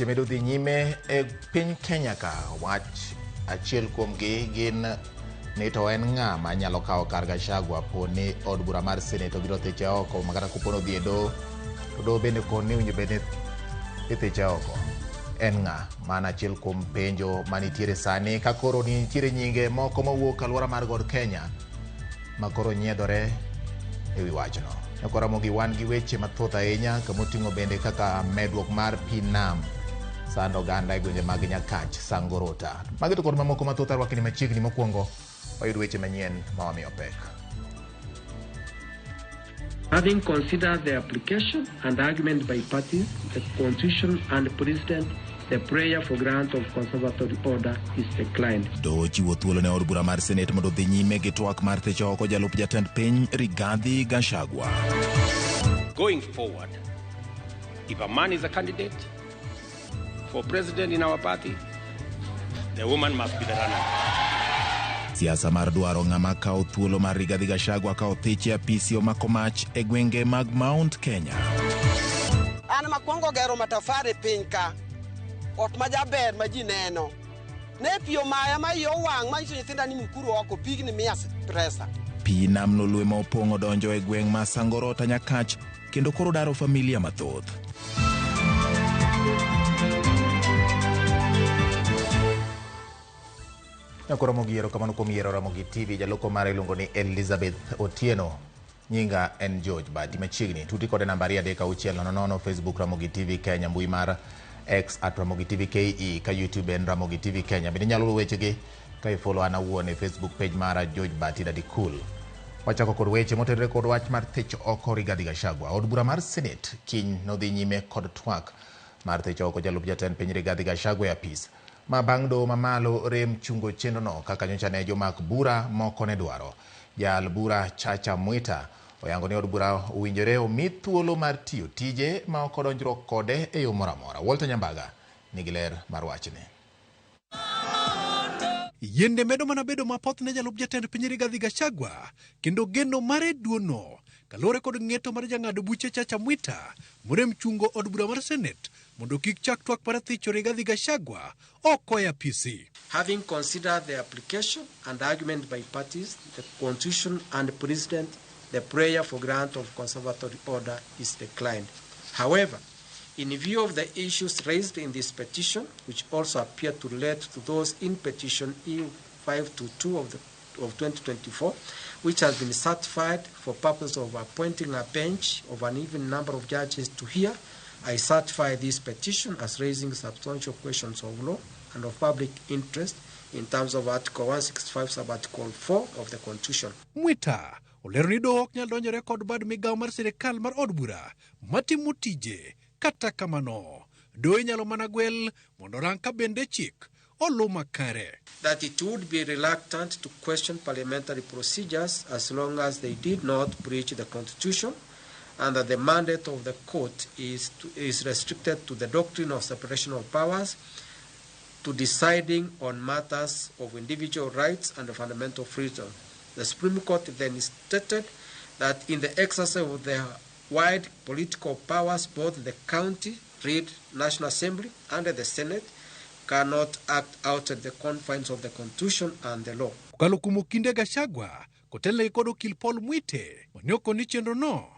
Weche medo dhi nyime e piny Kenya ka wach achiel kuomgi gin ni to en ng'a ma nyalo kawo kar Gachagua po ni od bura mar Senate obiro thiche oko ma kata kopo ni odhi e doho to doho bende kon ni owinjo bed ni ithiche oko. En ng'a? Mano achiel kuom penjo manitiere sani ka koro nitiere nyinge moko mowuok alwora mar God Kenya ma koro nyiedhore e wi wachno. Nyakwa Ramogi wan gi weche mathoth ahinya kamoting'o bende kaka medruok mar pi nam sando oganda e gwenge mag Nyakach, Sangorota. Magi to kod mamoko mathoth arwakni machiegni mokwongo wayud weche manyien ma wamiyo pek. Having considered the application and argument by parties, the Constitution and President, the prayer for grant of conservatory order is declined. Doho chiwo thuolo ne od bura mar Senate mondo odhi nyime gi twak mar thicho oko jalup jatend piny Rigathi Gachagua. Going forward, if a man is a candidate for president in our party, the woman must be the runner. Siasa mar dwaro ng'ama kawo thuolo mar Rigathi Gachagua ka othiche apisi omako mach e gwenge mag Mount Kenya. An makwongo gero matafari piny ka, ot ma jaber ma ji neno. Ne pi omaya ma iye owang' ma nyiso nyithinda ni mukuru oko, pigni miya presa. Pi nam Lolwe ma opong' odonjo e gweng' ma Sangorota Nyakach kendo koro daro familia mathoth. Nyako Ramogi erokamano kuom yiero Ramogi TV. Jaloko mare iluongo ni Elizabeth Otieno. Nyinga en George Badi machiegni. Tuti kode namba 23600 Facebook Ramogi TV Kenya, mbui mar X at Ramogi TV KE, ka YouTube en Ramogi TV Kenya. Bende inyalo luwo wechegi ka ifollow an awuon e Facebook page mara George Bati Daddy Cool. Wachako kod weche motenore kod wach mar thich oko Rigathi Gachagua. Od bura mar Senate kiny nodhi nyime kod twak mar thich oko jalup jatend piny Rigathi Gachagua e apis. Ma bang' doho mamalo rem chungo chenrono kaka nyocha ne jomak bura moko ne dwaro. Jal bura Chacha Mwita oyango ni od bura owinjore omi thuolo mar tiyo tije ma ok odonjruok kode e yo moro amora. Walter Nyambaga nigi ler mar wachni. Yiende medo mana bedo mapoth ne jalup jatend piny Rigathi Gachagua kendo geno mare duono kaluwore kod ng'eto mar jang'ad buche Chacha Mwita morem chungo od bura mar Senate mondo kik chak twak mar thicho Rigathi Gachagua oko e apisi. Having considered the application and argument by parties, the Constitution and President, the prayer for grant of conservatory order is declined. However, in view of the issues raised in this petition, which also appear to relate to those in petition E522 of 2024, which has been certified for purpose of appointing a bench of an even number of judges to hear, I certify this petition as raising substantial questions of law and of public interest in terms of Article 165, Sub-Article 4 of the Constitution. Mwita olero ni doho ok nyal donjore kod bad migawo mar sirikal mar od bura matimo tije. Kata kamano, doho inyalo mana gwel mondo orang ka bende chik oluw makare. That it would be reluctant to question parliamentary procedures as long as they did not breach the Constitution, and that the mandate of the court is restricted to the doctrine of separation of powers, to deciding on matters of individual rights and fundamental freedom. The Supreme Court then stated that in the exercise of their wide political powers, both the county, read National Assembly, and the Senate cannot act outside the confines of the Constitution and the law. Kokalo kuom okinde Gachagua kotelnegi kod okil Paul Mwite mane okoni chenro no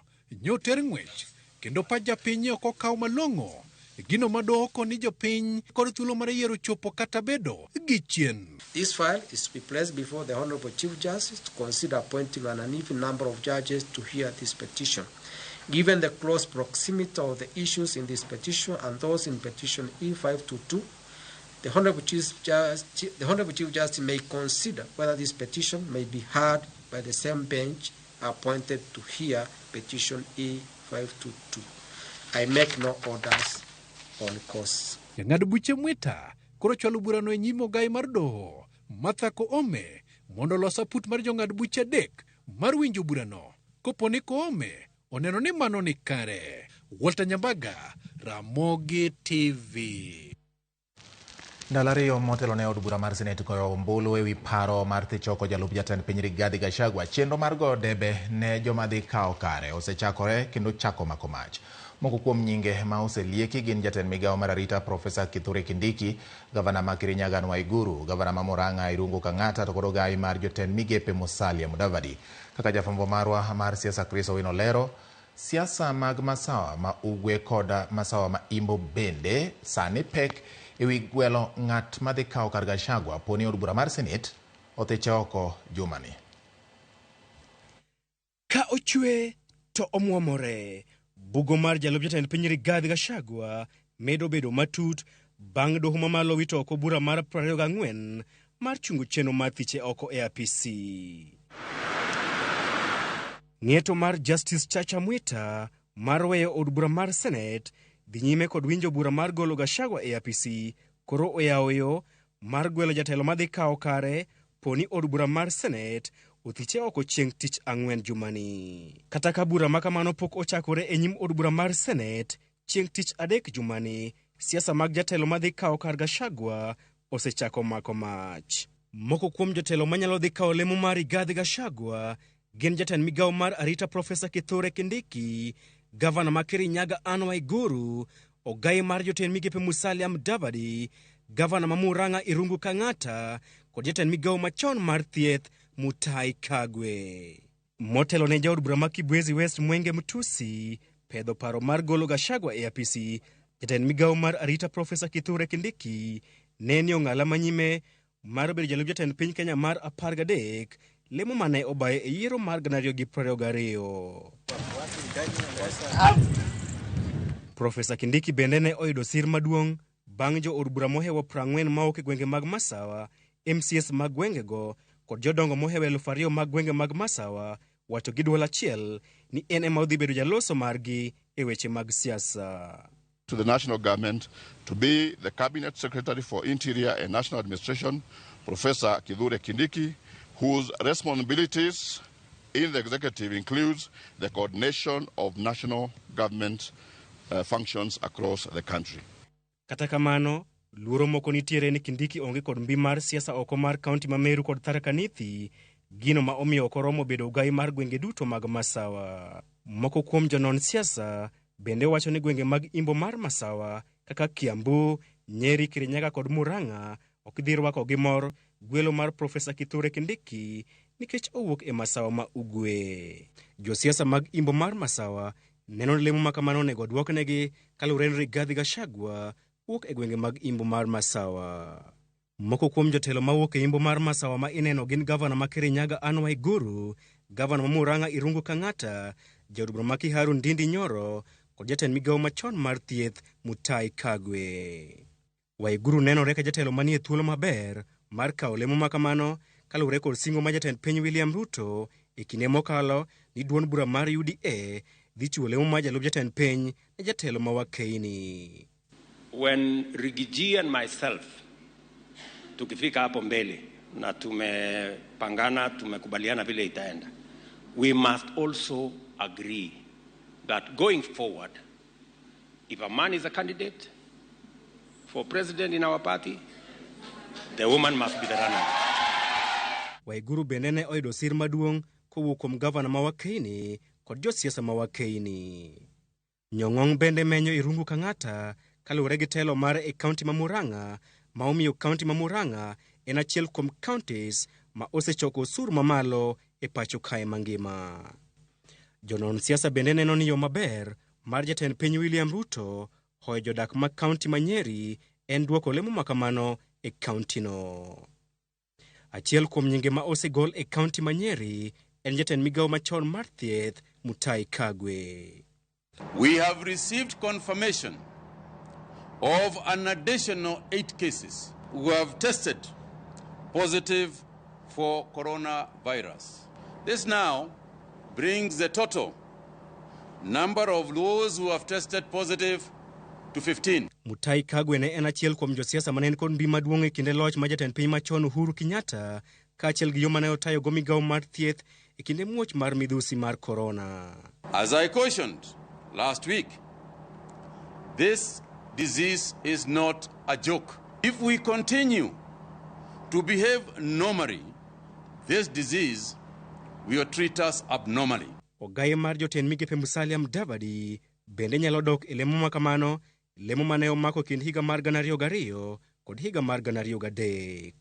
nyoter ng'wech kendo pach japiny ok okaw malong'o gino ma doho koni jopiny kod thuolo mar yiero chopo kata bedo gi chien. This file is to be placed before the Honorable Chief Justice to consider appointing an uneven number of judges to hear this petition. Given the close proximity of the issues in this petition and those in petition E522, the Honorable Chief Justice may consider whether this petition may be heard by the same bench appointed to hear petition E522. I make no orders on costs. Jang'ad buche Mwita koro chwalo burano e nyim ogai mar doho Martha Koome mondo olos aput mar jong'ad buche adek mar winjo burano kopo ni Koome oneno ni mano ni kare. Walter Nyambaga, Ramogi TV. Ndalo ariyo motelo ne od bura mar Senate goyo ombulu ewi paro mar thicho oko jalup jatend piny Rigathi Gachagua. Chenro mar goyo debe ne joma dhi kawo kare osechakore kendo chako mako mach. Moko kuom nyinge ma oselieki gin jatend migawo mar arita Profesa Kithure Kindiki, gavana ma Kirinyaga Anne Waiguru, gavana ma Murang'a Irungu Kang'ata to kod ogai mar jotend migepe Musalia Mudavadi. Kaka jafwambo marwa mar siasa Chris Owino lero, siasa mag masawa ma ugwe kod masawa ma imbo bende sani pek ewi gwelo ng'at madhi kawo kar Gachagua poni od bura mar Senate othiche oko jumani. Ka ochwe to omwomore. Bugo mar jalup jatend piny Rigathi Gachagua medo bedo matut bang' doho mamalo wito oko bura mar 24 mar chungo chenro mar thiche oko e apisi. Ng'eto mar Justice Chacha Mwita mar weyo od bura mar Senate dhi nyime kod winjo bura mar golo Gachagua e apisi koro oyawo yo mar gwelo jatelo madhi kawo kare poni od bura mar Senate othiche oko chieng' tich ang'wen jumani. Kata ka bura ma kamano pok ochakore e nyim od bura mar Senate chieng' tich adek jumani, siasa mag jatelo madhi kawo kar Gachagua osechako mako mach. Moko kuom jotelo manyalo dhi kawo lemo mar Rigathi Gachagua gin jatend migawo mar arita Profesa Kithure Kindiki, gavana ma Kirinyaga Anne Waiguru, ogai mar jotend migepe Musalia Mudavadi, gavana ma Murang'a Irungu Kang'ata kod jatend migawo machon mar thieth Mutahi Kagwe. Motelo ne jaod bura ma Kibwezi West Mwenge Mtusi pedho paro mar golo Gachagua e apisi, jatend migawo mar arita Profesa Kithure Kindiki ne ni ong'ala manyime mar bedo jalup jatend piny Kenya mar 13 lemo mane obaye e yiero mar 2022. Profesa Kindiki bende ne oyudo sir maduong' bang' jo od bura mohewo 40 mawuok e gwenge mag Masawa, MCAs mag gwengego kod jodongo mohewo 2000 mag gwenge mag Masawa wacho gi duol achiel ni en ema odhi bedo jaloso margi e weche mag siasa. To the national government to be the Cabinet Secretary for Interior and National Administration, Professor Kithure Kindiki, whose responsibilities in the executive includes the coordination of national government functions across the country. Kata kamano, luoro moko nitiere ni Kindiki onge kod mbi mar siasa oko mar kaunti ma Meru kod Tharaka Nithi, gino ma omiyo ok oromo bedo ogai mar gwenge duto mag Masawa. Moko kuom jonon siasa bende wacho ni gwenge mag imbo mar Masawa kaka Kiambu, Nyeri, Kirinyaga kod Murang'a ok dhi rwako gi mor gwelo mar Profesa Kithure Kindiki nikech owuok e Masawa ma Ugwe. Josiasa mag imbo mar Masawa neno ni lemo ma kamano onego odwoknegi kaluwore ni Rigathi Gachagua wuok e gwenge mag imbo mar Masawa. Moko kuom jotelo mawuok e imbo mar Masawa ma ineno gin gavana ma Kirinyaga Anne Waiguru, gavana ma Murang'a Irungu Kang'ata, jaod bura ma Kiharu Ndindi Nyoro kod jatend migawo machon mar thieth Mutahi Kagwe. Waiguru nenore ka jatelo manie thuolo maber mar kawo lemo ma kamano kaluwore kod singo ma jatend piny William Ruto e kinde mokalo ni duond bura mar UDA dhi chiwo lemo mar jalup jatend piny ne jatelo ma Wakeini. When Riggy G and myself tukifika hapo mbele na tumepangana, tumekubaliana vile itaenda, we must also agree that going forward, if a man is a candidate for president in our party, the woman must be the running. Waiguru bende ne oyudo sir maduong' kowuok kuom gavana ma Wakeini kod josiasa ma Wakeini. Nyong'ong bende menyo Irungu Kang'ata kaluwore gi telo mare e kaunti ma Murang'a ma omiyo kaunti ma Murang'a en achiel kuom counties ma osechoko osuru mamalo e pacho kae mangima. Jonon siasa bende neno ni yo maber mar jatend piny William Ruto hoyo jodak mag kaunti ma Nyeri en duoko lemo ma kamano e kauntino. Achiel kuom nyinge ma osegol e kaunti ma Nyeri en jatend migawo machon mar thieth Mutahi Kagwe. We have received confirmation of an additional 8 cases who have tested positive for coronavirus. This now brings the total number of those who have tested positive to 15. Mutahi Kagwe ne en achiel kuom josiasa mane kod mbi maduong' e kinde loch mar jatend piny machon Uhuru Kenyatta kaachiel gi yo mane otayogo migawo mar thieth e kinde muoch mar midhusi mar korona. As I cautioned last week, this disease is not a joke. If we continue to behave normally, this disease will treat us abnormally. Ogaye mar jotend migepe Musalia Mudavadi bende nyalo dok e lemo ma kamano, lemo mane omako kind higa mar 2002 kod higa mar 2003.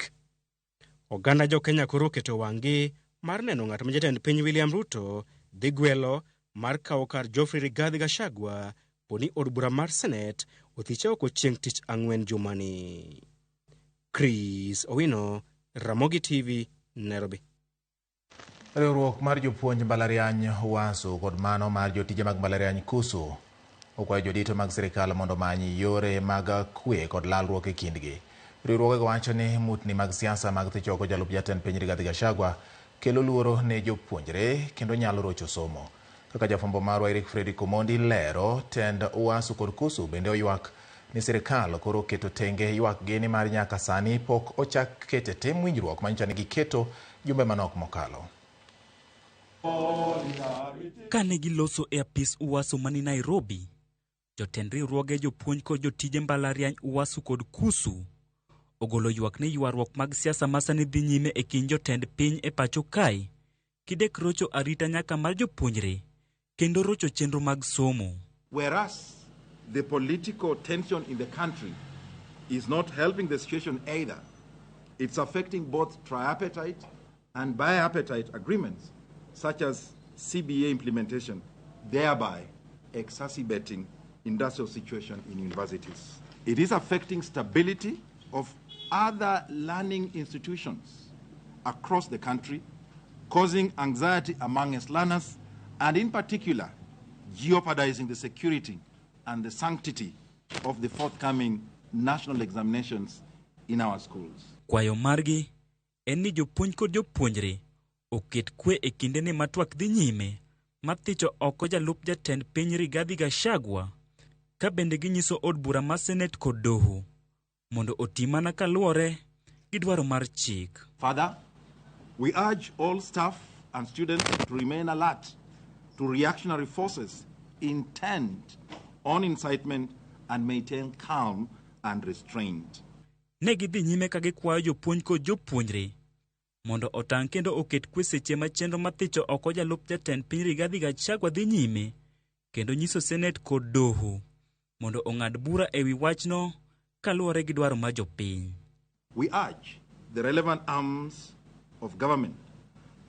Oganda jo Kenya koro oketo wang'gi mar neno ng'at ma jatend piny William Ruto dhi gwelo mar kawo kar Geoffrey Rigathi Gachagua poni od bura mar Senate othiche oko chieng' tich ang'wen jumani. Chris Owino, Ramogi TV, Nairobi. Riwruok mar jopuonj mbalariany UASU kod mano mar jotije mag mbalariany KUSU okwayo jodito mag sirikal mondo omany yore mag kwe kod lalruok e kindgi. Riwruogego wacho ni mutni mag siasa mag thicho oko jalup jatend piny Rigathi Gachagua kelo luoro ne jopuonjre kendo nyalo rocho somo. Kaka jafwambo marwa Eric Fredrick Omondi lero, tend UASU kod KUSU bende oywak ni sirikal koro oketo tenge ywakgi ni mar nyaka sani pok ochak kete tim winjruok manyocha ne giketo jumbe manok mokalo. Kane giloso e apis UASU mani Nairobi, jotend riwruoge jopuonj kod jotije mbalariany UASU kod KUSU ogolo ywak ni ywaruok mag siasa ma sani dhi nyime e kind jotend piny e pacho kae kidek rocho arita nyaka mar jopuonjre kendo rocho chenro mag somo. Whereas the political tension in the country is not helping the situation either. It's affecting both tripartite and bipartite agreements, such as CBA implementation, thereby exacerbating industrial situation in universities. It is affecting stability of other learning institutions across the country, causing anxiety amongst learners, and in particular, jeopardizing the security and the sanctity of the forthcoming national examinations in our schools. Kwayo margi en ni jopuonj kod jopuonjre oket kwe e kindeni ma twak dhi nyime mar thicho oko jalup jatend piny Rigathi Gachagua ka bende ginyiso od bura mar Senate kod doho mondo oti mana kaluwore gi dwaro mar chik. Further, we urge all staff and students to remain alert to reactionary forces intent on incitement and maintain calm and restraint. Ne gidhi nyime ka gikwayo jopuonj kod jopuonjre mondo otang' kendo oket kwe seche ma chenro mar thicho oko jalup jatend piny Rigathi Gachagua dhi nyime kendo nyiso Senate kod doho mondo ong'ad bura ewi wachno kaluwore gi dwaro mar jopiny. We urge the relevant arms of government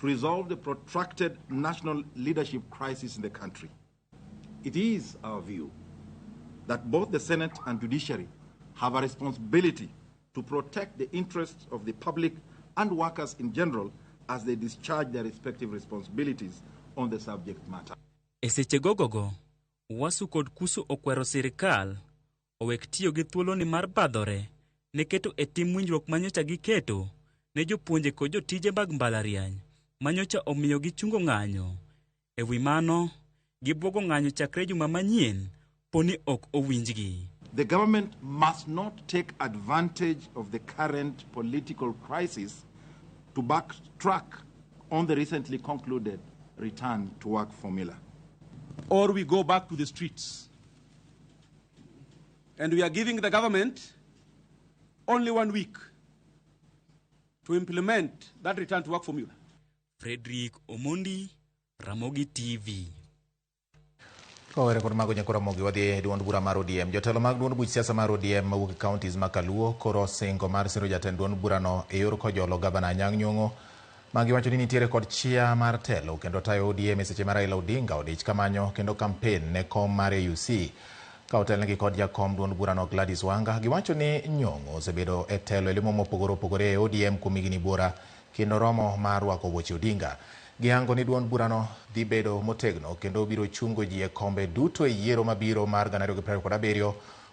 to resolve the protracted national leadership crisis in the country. It is our view that both the Senate and judiciary have a responsibility to protect the interests of the public and workers in general as they discharge their respective responsibilities on the subject matter. E seche gogogo, UASU kod KUSU okwero sirikal owek tiyo gi thuoloni mar badhore ne keto e tim winjruok manyocha giketo ne jopuonje kod jotije mag mbalariany manyocha omiyo gichungo ng'anyo. E wi mano, gibuogo ng'anyo chakre juma manyien poni ok owinjgi. The government must not take advantage of the current political crisis to backtrack on the recently concluded return to work formula. Or we go back to the streets. And we are giving the government only 1 week to implement that return to work formula. Frederick Omondi, Ramogi TV. Kowere kod mago nyakora Ramogi wadhi e duond bura mar ODM. Jotelo mag duond buch siasa mar ODM mawuok e counties ma Kaluo koro singo mar siro jatend duond burano e yor kojolo gavana Anyang' Nyong'o magiwacho ni nitiere kod chia mar telo kendo tayo ODM e seche ma Raila Odinga odich kamanyo kendo kampen ne kom mar AUC. Ka otelnegi kod jakom duond burano Gladys Wanga, giwacho ni Nyong'o osebedo e telo e lemo mopogore opogore e ODM kuom higni buora kendo romo mar rwako wuoche Odinga. Gihango ni duond burano dhi bedo motegno kendo biro chungo ji e kombe duto e yiero mabiro mar 2027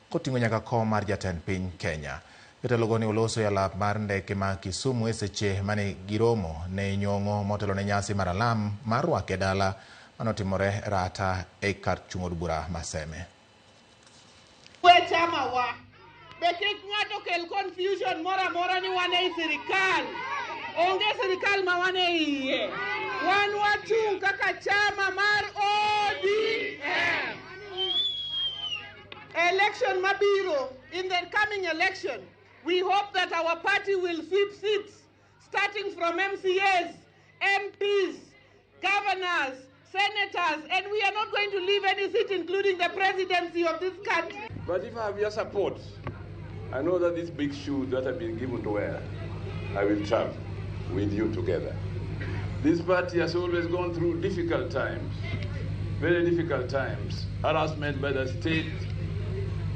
koting'o nyaka kom mar jatend piny Kenya. Jotelogo ne oloso e alap mar ndeke ma Kisumu e seche mane giromo ne Nyong'o motelo ne nyasi mar alam mar rwake dala manotimore Rata e kar chung' od bura ma Seme. We chama wa be kik ng'ato kel confusion moro amora ni wan ei sirikal. Onge sirikal ma wan e iye. Wan wachung' kaka chama mar ODM. Election mabiro, in the coming election, we hope that our party will sweep seats, starting from MCAs, MPs, governors, senators, and we are not going to leave any seat, including the presidency of this country. But if I have your support, I know that these big shoes that have been given to wear, I will travel with you together. This party has always gone through difficult times, very difficult times, harassment by the state,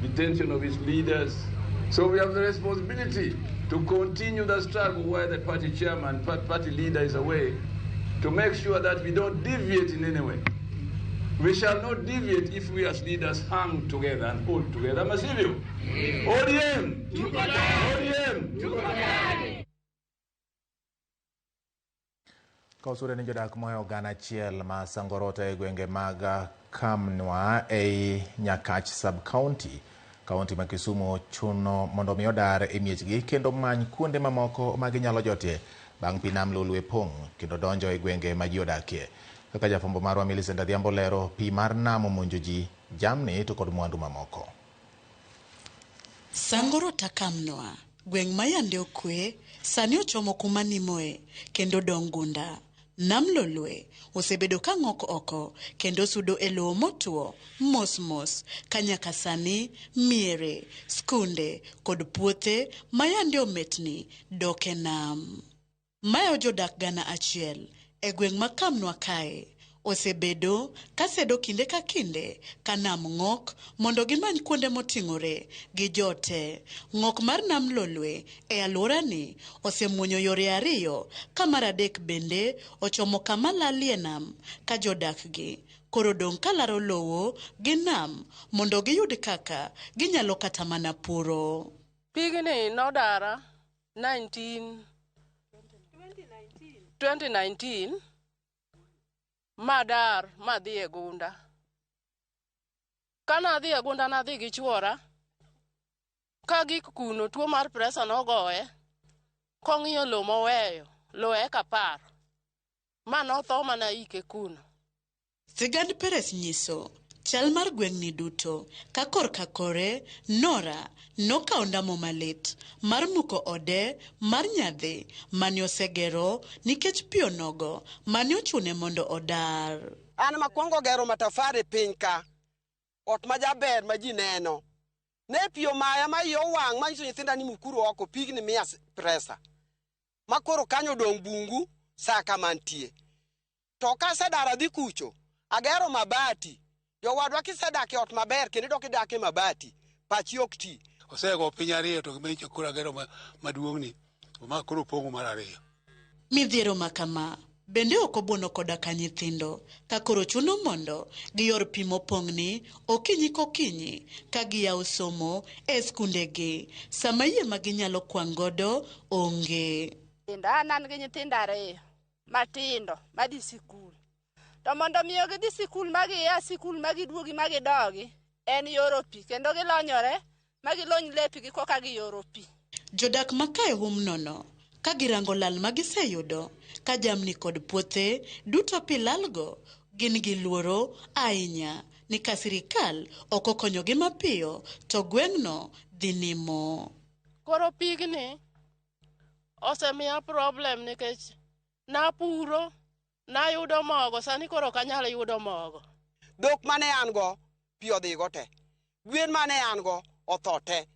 detention of its leaders. So we have the responsibility to continue the struggle while the party chairman, party leader is away, to make sure that we don't deviate in any way. We shall not deviate if we as leaders hang together and hold together. Masivyo. ODM! ODM! Kausure ni jodak mohewo gana achiel ma Sangorota e gwenge mag Kamnwa ei Nyakach sub-county, kaunti ma Kisumu chuno mondo mi odar e miechgi kendo many kuonde mamoko ma ginyalo jotie bang' pi nam Lolwe pong' kendo donjo e gwenge ma ji odakie. Kaka jafwambo marwa Millicent Adhiambo lero, pi mar nam omonjo ji, jamni to kod mwandu mamoko. Sangorota Kamnwa, gweng' ma yande okwe, sani ochomo kuma nimoe kendo dong' gunda. Nam Lolwe osebedo ka ng'ok oko kendo sudo e lowo motwo mos mos ka nyaka sani miere, skunde kod puothe ma yande ometni dok e nam. Mayo jodak 1,000 e gweng' ma Kamnwa kae osebedo ka sedo kinde ka kinde ka nam ng'ok mondo gimany kuonde moting'ore gi jote. Ng'ok mar nam Lolwe e alworani osemuonyo yore ariyo ka mar adek bende ochomo kama lalie nam ka jodak gi koro dong' ka laro lowo gi nam mondo giyud kaka ginyalo kata mana puro. Pigni nodara 2019 madar madhi e gunda. Kana adhi e gunda nadhi gi chuora. Ka gik kuno tuo mar presa nogoye. Kong'iyo lo moweyo, lo eka 10. Ma notho mana ike kuno. Sigand Peres nyiso chal mar gweng'ni duto ka korka kore Nora nokawo ndamo malit mar muko ode mar nyadhi mane osegero nikech pi onogo mane ochune mondo odar. An makwongo gero matafari piny ka, ot ma jaber ma ji neno. Ne pi omaya ma iye owang' manyiso nyithinda ni mukuru oko pigni miya presa. Ma koro kanyo dong' bungu sa kama nitie. To kasedar adhi kucho, agero mabati. Jowadwa kisedak e ot maber kendo idok idak e mabati, pachi ok ti. Osego piny ariyo to gimenyo koro agero maduong'ni, ma koro pong'o mar ariyo. Midhiero ma kama bende ok obuono koda ka nyithindo ka koro chuno mondo giyor pi mopong'ni okinyi kokinyi ka giyawo somo e skundegi sama yie ma ginyalo kwang' godo onge. An an gi nyithindo ariyo matindo madhi sikul. To mondo miyo gidhi sikul ma gia sikul ma giduogi ma gidogi en yoro pi kendo gilonyore ma gilony lepgi koka giyoro pi. Jodak ma kae hum nono ka girango lal ma giseyudo ka jamni kod puothe duto pi lalgo gin gi luoro ahinya ni ka sirikal ok okonyogi mapiyo to gweng'no dhi nimo. Koro pigni osemiya problem nikech napuro nayudo mogo, sani koro ok anyal yudo mogo. Dhok mane an go pi odhigo te, gwen mane an go otho te,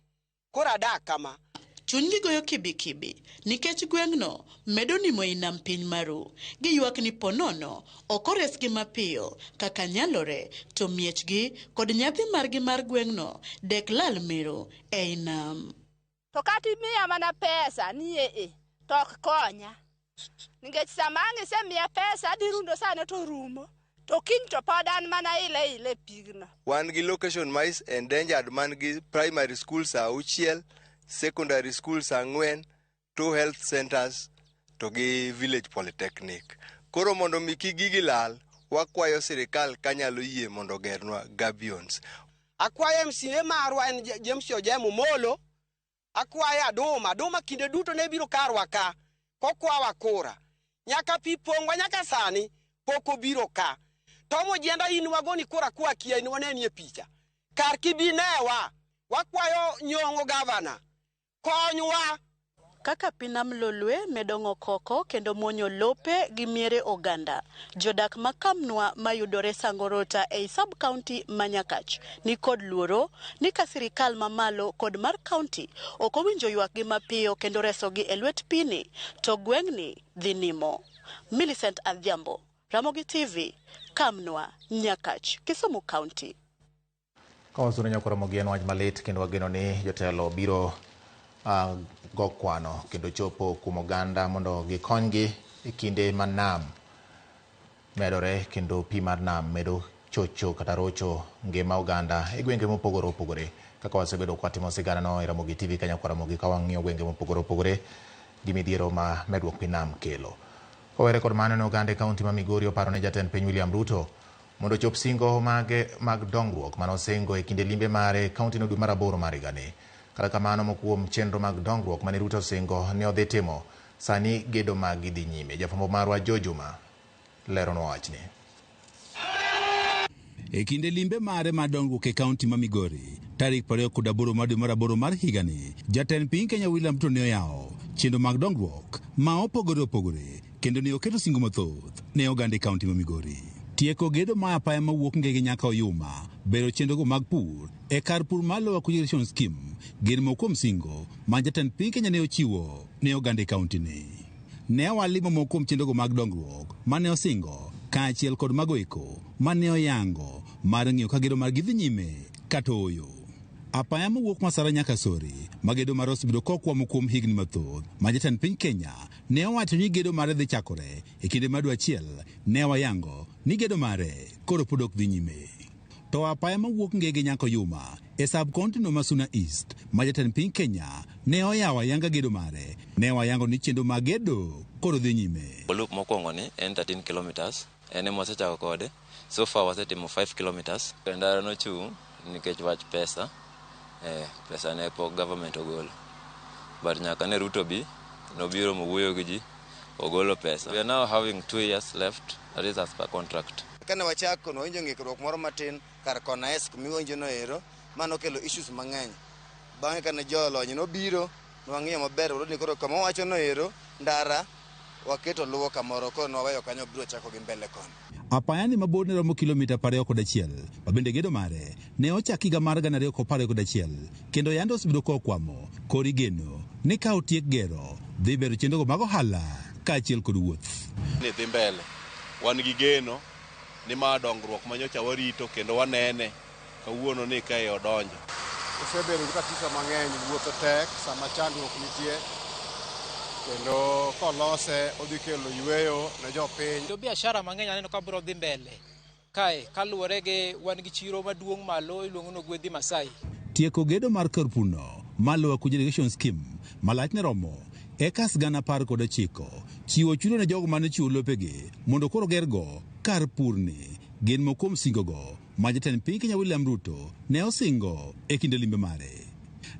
koro adak kama. Chunygi goyo kibikibi nikech gweng'no medo nimo ei nam piny maru. Giywak ni ponono ok oresgi mapiyo kaka nyalore to miechgi kod nyadhi margi mar gweng'no dek lal mero ei nam. To kata imiya mana pesa ni ee to ok konya. Nikech sama ang' isemiya pesa adhi rundo sano to rumo. To kiny to pod an mana ile ile pigno. Wan gi location ma is endangered man gi primary schools 6, secondary schools 4, 2 health centers to gi village polytechnic. Koro mondo mi kik gigi lal, wakwayo sirikal kanyalo yie mondo ogernwa gabions. Akwayo MCA marwa en James Ojemo Molo, akwayo Aduma, Aduma kinde duto ne biro karwa ka, kokwawa kura. Nyaka pi pong'wa nyaka sani pok obiro ka. Tom Ojienda in wagoni kura kwa kia in wanenie e picha. Kar kibi newa, wakwayo Nyong'o gavana, konywa. Kaka pi nam Lolwe medo ng'ok oko kendo muonyo lope gi miere oganda, jodak ma Kamnwa mayudore Sangorota ei sub county ma Nyakach ni kod luoro ni ka sirikal mamalo kod mar county ok owinjo ywakgi mapiyo kendo resogi e lwet pini to gweng'ni dhi nimo. Millicent Adhiambo, Ramogi TV, Kamnwa, Nyakach, Kisumu County. Ka wasuro nyako Ramogi en wach malit kendo wageno ni jotelo biro go kwano kendo chopo kuom oganda mondo gikonygi e kinde ma nam medore kendo pi mar nam medo chocho kata rocho ngima oganda e gwenge mopogore opogore kaka wasebedo kwatimo sigana no e Ramogi TV ka nyako Ramogi ka wang'iyo gwenge mopogore opogore gi midhiero ma medruok pi nam kelo. Kowere kod mano ne oganda e kaunti ma Migori oparo ne jatend piny William Ruto mondo ochop singo mage mag dongruok manosingo e kinde limbe mare e kaunti no dwe mar aboro mar higani. Kata kamano moko kuom chenro mag dongruok mane Ruto osingo ne odhi timo sani gedo maggi dhi nyime. Jafwambo marwa Joe Juma leronwa wachni. E kinde limbe mare mar dongruok e kaunti ma Migori, tarik 28 mar dwe mar aboro mar higani, jatend piny Kenya William Ruto ne oyawo chenro mag dongruok ma opogore opogore kendo ne oketo singo mathoth ne oganda e kaunti ma Migori. Tieko gedo mar apaya mawuok Ngege nyaka Oyuma, bero chenrogo mag pur e kar pur mar Lower Kuja Irrigation Scheme gin moko kuom singo ma jatend piny Kenya ne ochiwo ne oganda e kaunti ni. Ne walimo moko kuom chenrogo mag dongruok mane osingo kaachiel kod mago eko mane oyango mar ng'iyo ka gedo margi dhi nyime kata ooyo. Apaya mowuok Masara nyaka Sori ma gedo mare osebedo kokwamo kuom higni mathoth ma jatend piny Kenya ne owacho ni gedo mare dhi chakore e kinde mar dwe achiel ne wayango ni gedo mare koro pod ok dhi nyime. To apaya mawuok Ngege nyaka Oyuma e sub county no ma Suna East ma jatend piny Kenya ne oyawo ayanga gedo mare ne wayango ni chenro mag gedo koro dhi nyime. Loop mokwongo ni en 13 kilometers en ema wasechako kode so far wasetimo 5 kilometers. Ndara nochung' nikech wach pesa, pesa ne pok government ogolo but nyaka ne Ruto bi nobiro mowuoyo gi ji ogolo pesa. We are now having 2 years left, that is as per contract. Kane wachako nwawinjo ng'ikruok moro matin kar kona S kumiwinjo no ero manokelo issues mang'eny. Bang'e kane jolony nobiro nwang'iyo maber wayudo ni koro kama wawacho no ero ndara waketo luwo kamoro koro nwaweyo kanyo biro chako gi mbele koni. Apaya ni maborne romo kilomita 21 ma bende gedo mare ne ochak higa mar 2021 kendo yande osebedo kokwamo koro igeno ni ka otiek gero dhi bero chenrogo mag ohala kaachiel kod wuoth. Ni dhi mbele wan gi geno ni ma dongruok manyocha warito kendo wanene kawuono ni kae odonjo. Osebedo gi tatizo mang'eny, wuotho tek sama chandruok nitie kendo kolose odhi kelo yweyo ne jopiny. To biashara mang'eny aneno ka biro dhi mbele kae kaluwore gi wan gi chiro maduong' malo iluongo ni Ogwedhi Masai. Tieko gedo mar kar purno mar Lower Kuja Irrigation Scheme ma lachne romo ekas 19,000 chiwo chudo ne jogo mane ochiwo lopegi mondo koro gergo kar purni gin moko kuom singogo ma jatend piny Kenya William Ruto ne osingo e kinde limbe mare.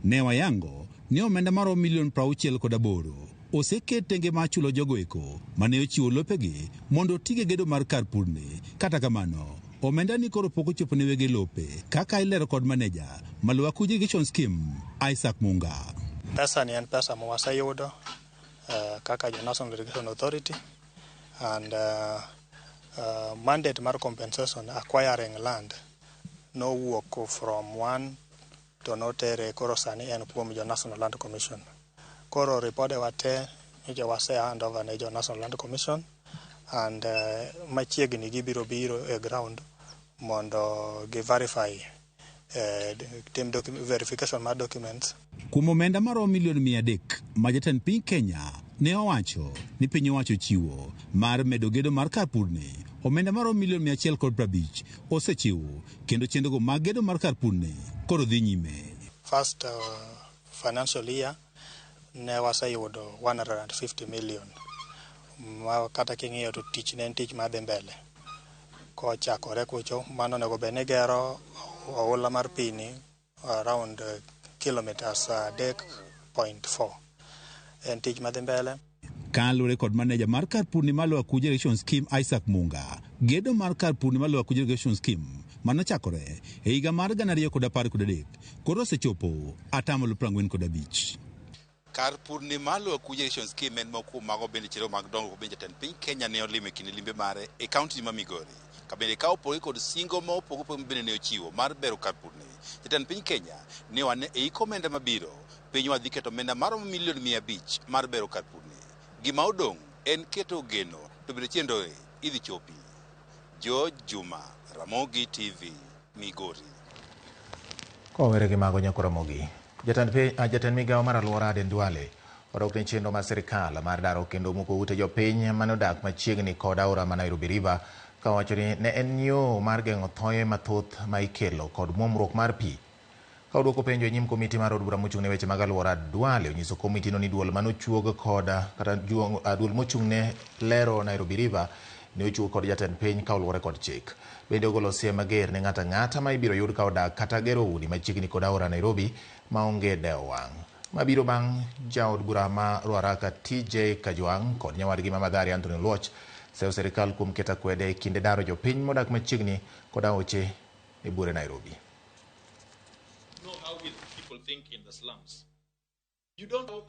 Ne wayango ni omenda maromo milion 68 oseket tenge mar chulo jogo eko mane ochiwo lopegi mondo otige gedo mar kar purni. Kata kamano, omenda ni koro pok ochopo ne wege lope kaka ilero kod maneja ma Lower Kuja Irrigation Scheme Isaac Munga. Pesa ni en pesa ma waseyudo kaka jo National Irrigation Authority and mandate mar compensation acquiring land nowuok from one to notere koro sani en kuom jo National Land Commission. Koro ripode wa te nyocha wase hand over ne jo National Land Commission and machiegni gibiro biro e ground mondo gi verify tim verification mar documents. Kuom omenda maromo milion 300 ma jatend piny Kenya ne owacho ni piny owacho chiwo mar medo gedo mar kar purni, omenda maromo milion 150 osechiw kendo chenrogo mag gedo mar kar purni koro dhi nyime. First financial year ne waseyudo 150 million ma kata king'iyo to tich ne en tich madhi mbele kochakore kucho mano onego bed ni gero oula mar pi ni around kilometers 3.4 en tich madhi mbele. Kaluwore kod maneja mar kar purni mar Lower Kuja Irrigation Scheme Isaac Munga, gedo mar kar purni mar Lower Kuja Irrigation Scheme manochakore e higa mar 2013 koro osechopo 45%. Kar purni mar Lower Kuja Irrigation Scheme en moko kuom mago bende chenro mag dongruok bende jatend piny Kenya ne olimo e kinde limbe mare e kaunti ma Migori. Ka bende ka opogore kod singo ma opogore opogore bende ne ochiwo mar bero kar purni. Jatend piny Kenya ne wane e iko omenda mabiro, pinywa dhi keto omenda maromo milion 500 mar bero kar purni. Gima odong' en keto geno to bende chenro e idhi chopi. George Juma, Ramogi TV, Migori. Kowere gi mago nyako Ramogi. Jatend piny, jatend migawo mar alwora Aden Duale odok ne chenro mar sirikal mar daro kendo muko ute jopiny mane odak machiegni kod aora ma Nairobi River ka owacho ni ne en yo mar geng'o thoye mathoth ma ikelo kod muomruok mar pi. Ka odwoko penjo e nyim komiti mar od bura mochung' ne weche mag alwora, Duale onyiso komitino ni duol manochuog kod kata duol mochung' ne lero Nairobi River ne ochuog kod jatend piny ka oluwore kod chik. Bende ogolo siem mager ne ng'ato ang'ata ma ibiro yud ka odak kata gero udi machiegni kod aora Nairobi maonge dewo wang'. Mabiro bang' jaod bura ma Ruaraka TJ Kajwang' kod nyawadgi ma Mathare Anthony Oluoch seyo sirikal kuom keto akwede e kinde daro jopiny modak machiegni kod aoche e buore Nairobi. Know how people think in the slums. You don't know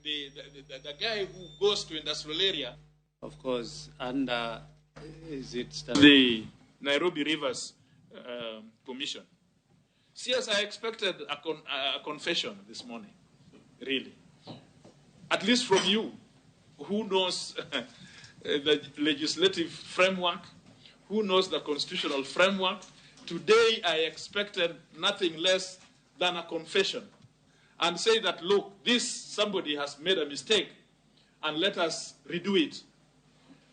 the guy who goes to industrial area. Of course, under is it the Nairobi Rivers Commission. CS, I expected a confession this morning, really. At least from you, who knows the legislative framework, who knows the constitutional framework. Today, I expected nothing less than a confession and say that, look, this somebody has made a mistake and let us redo it.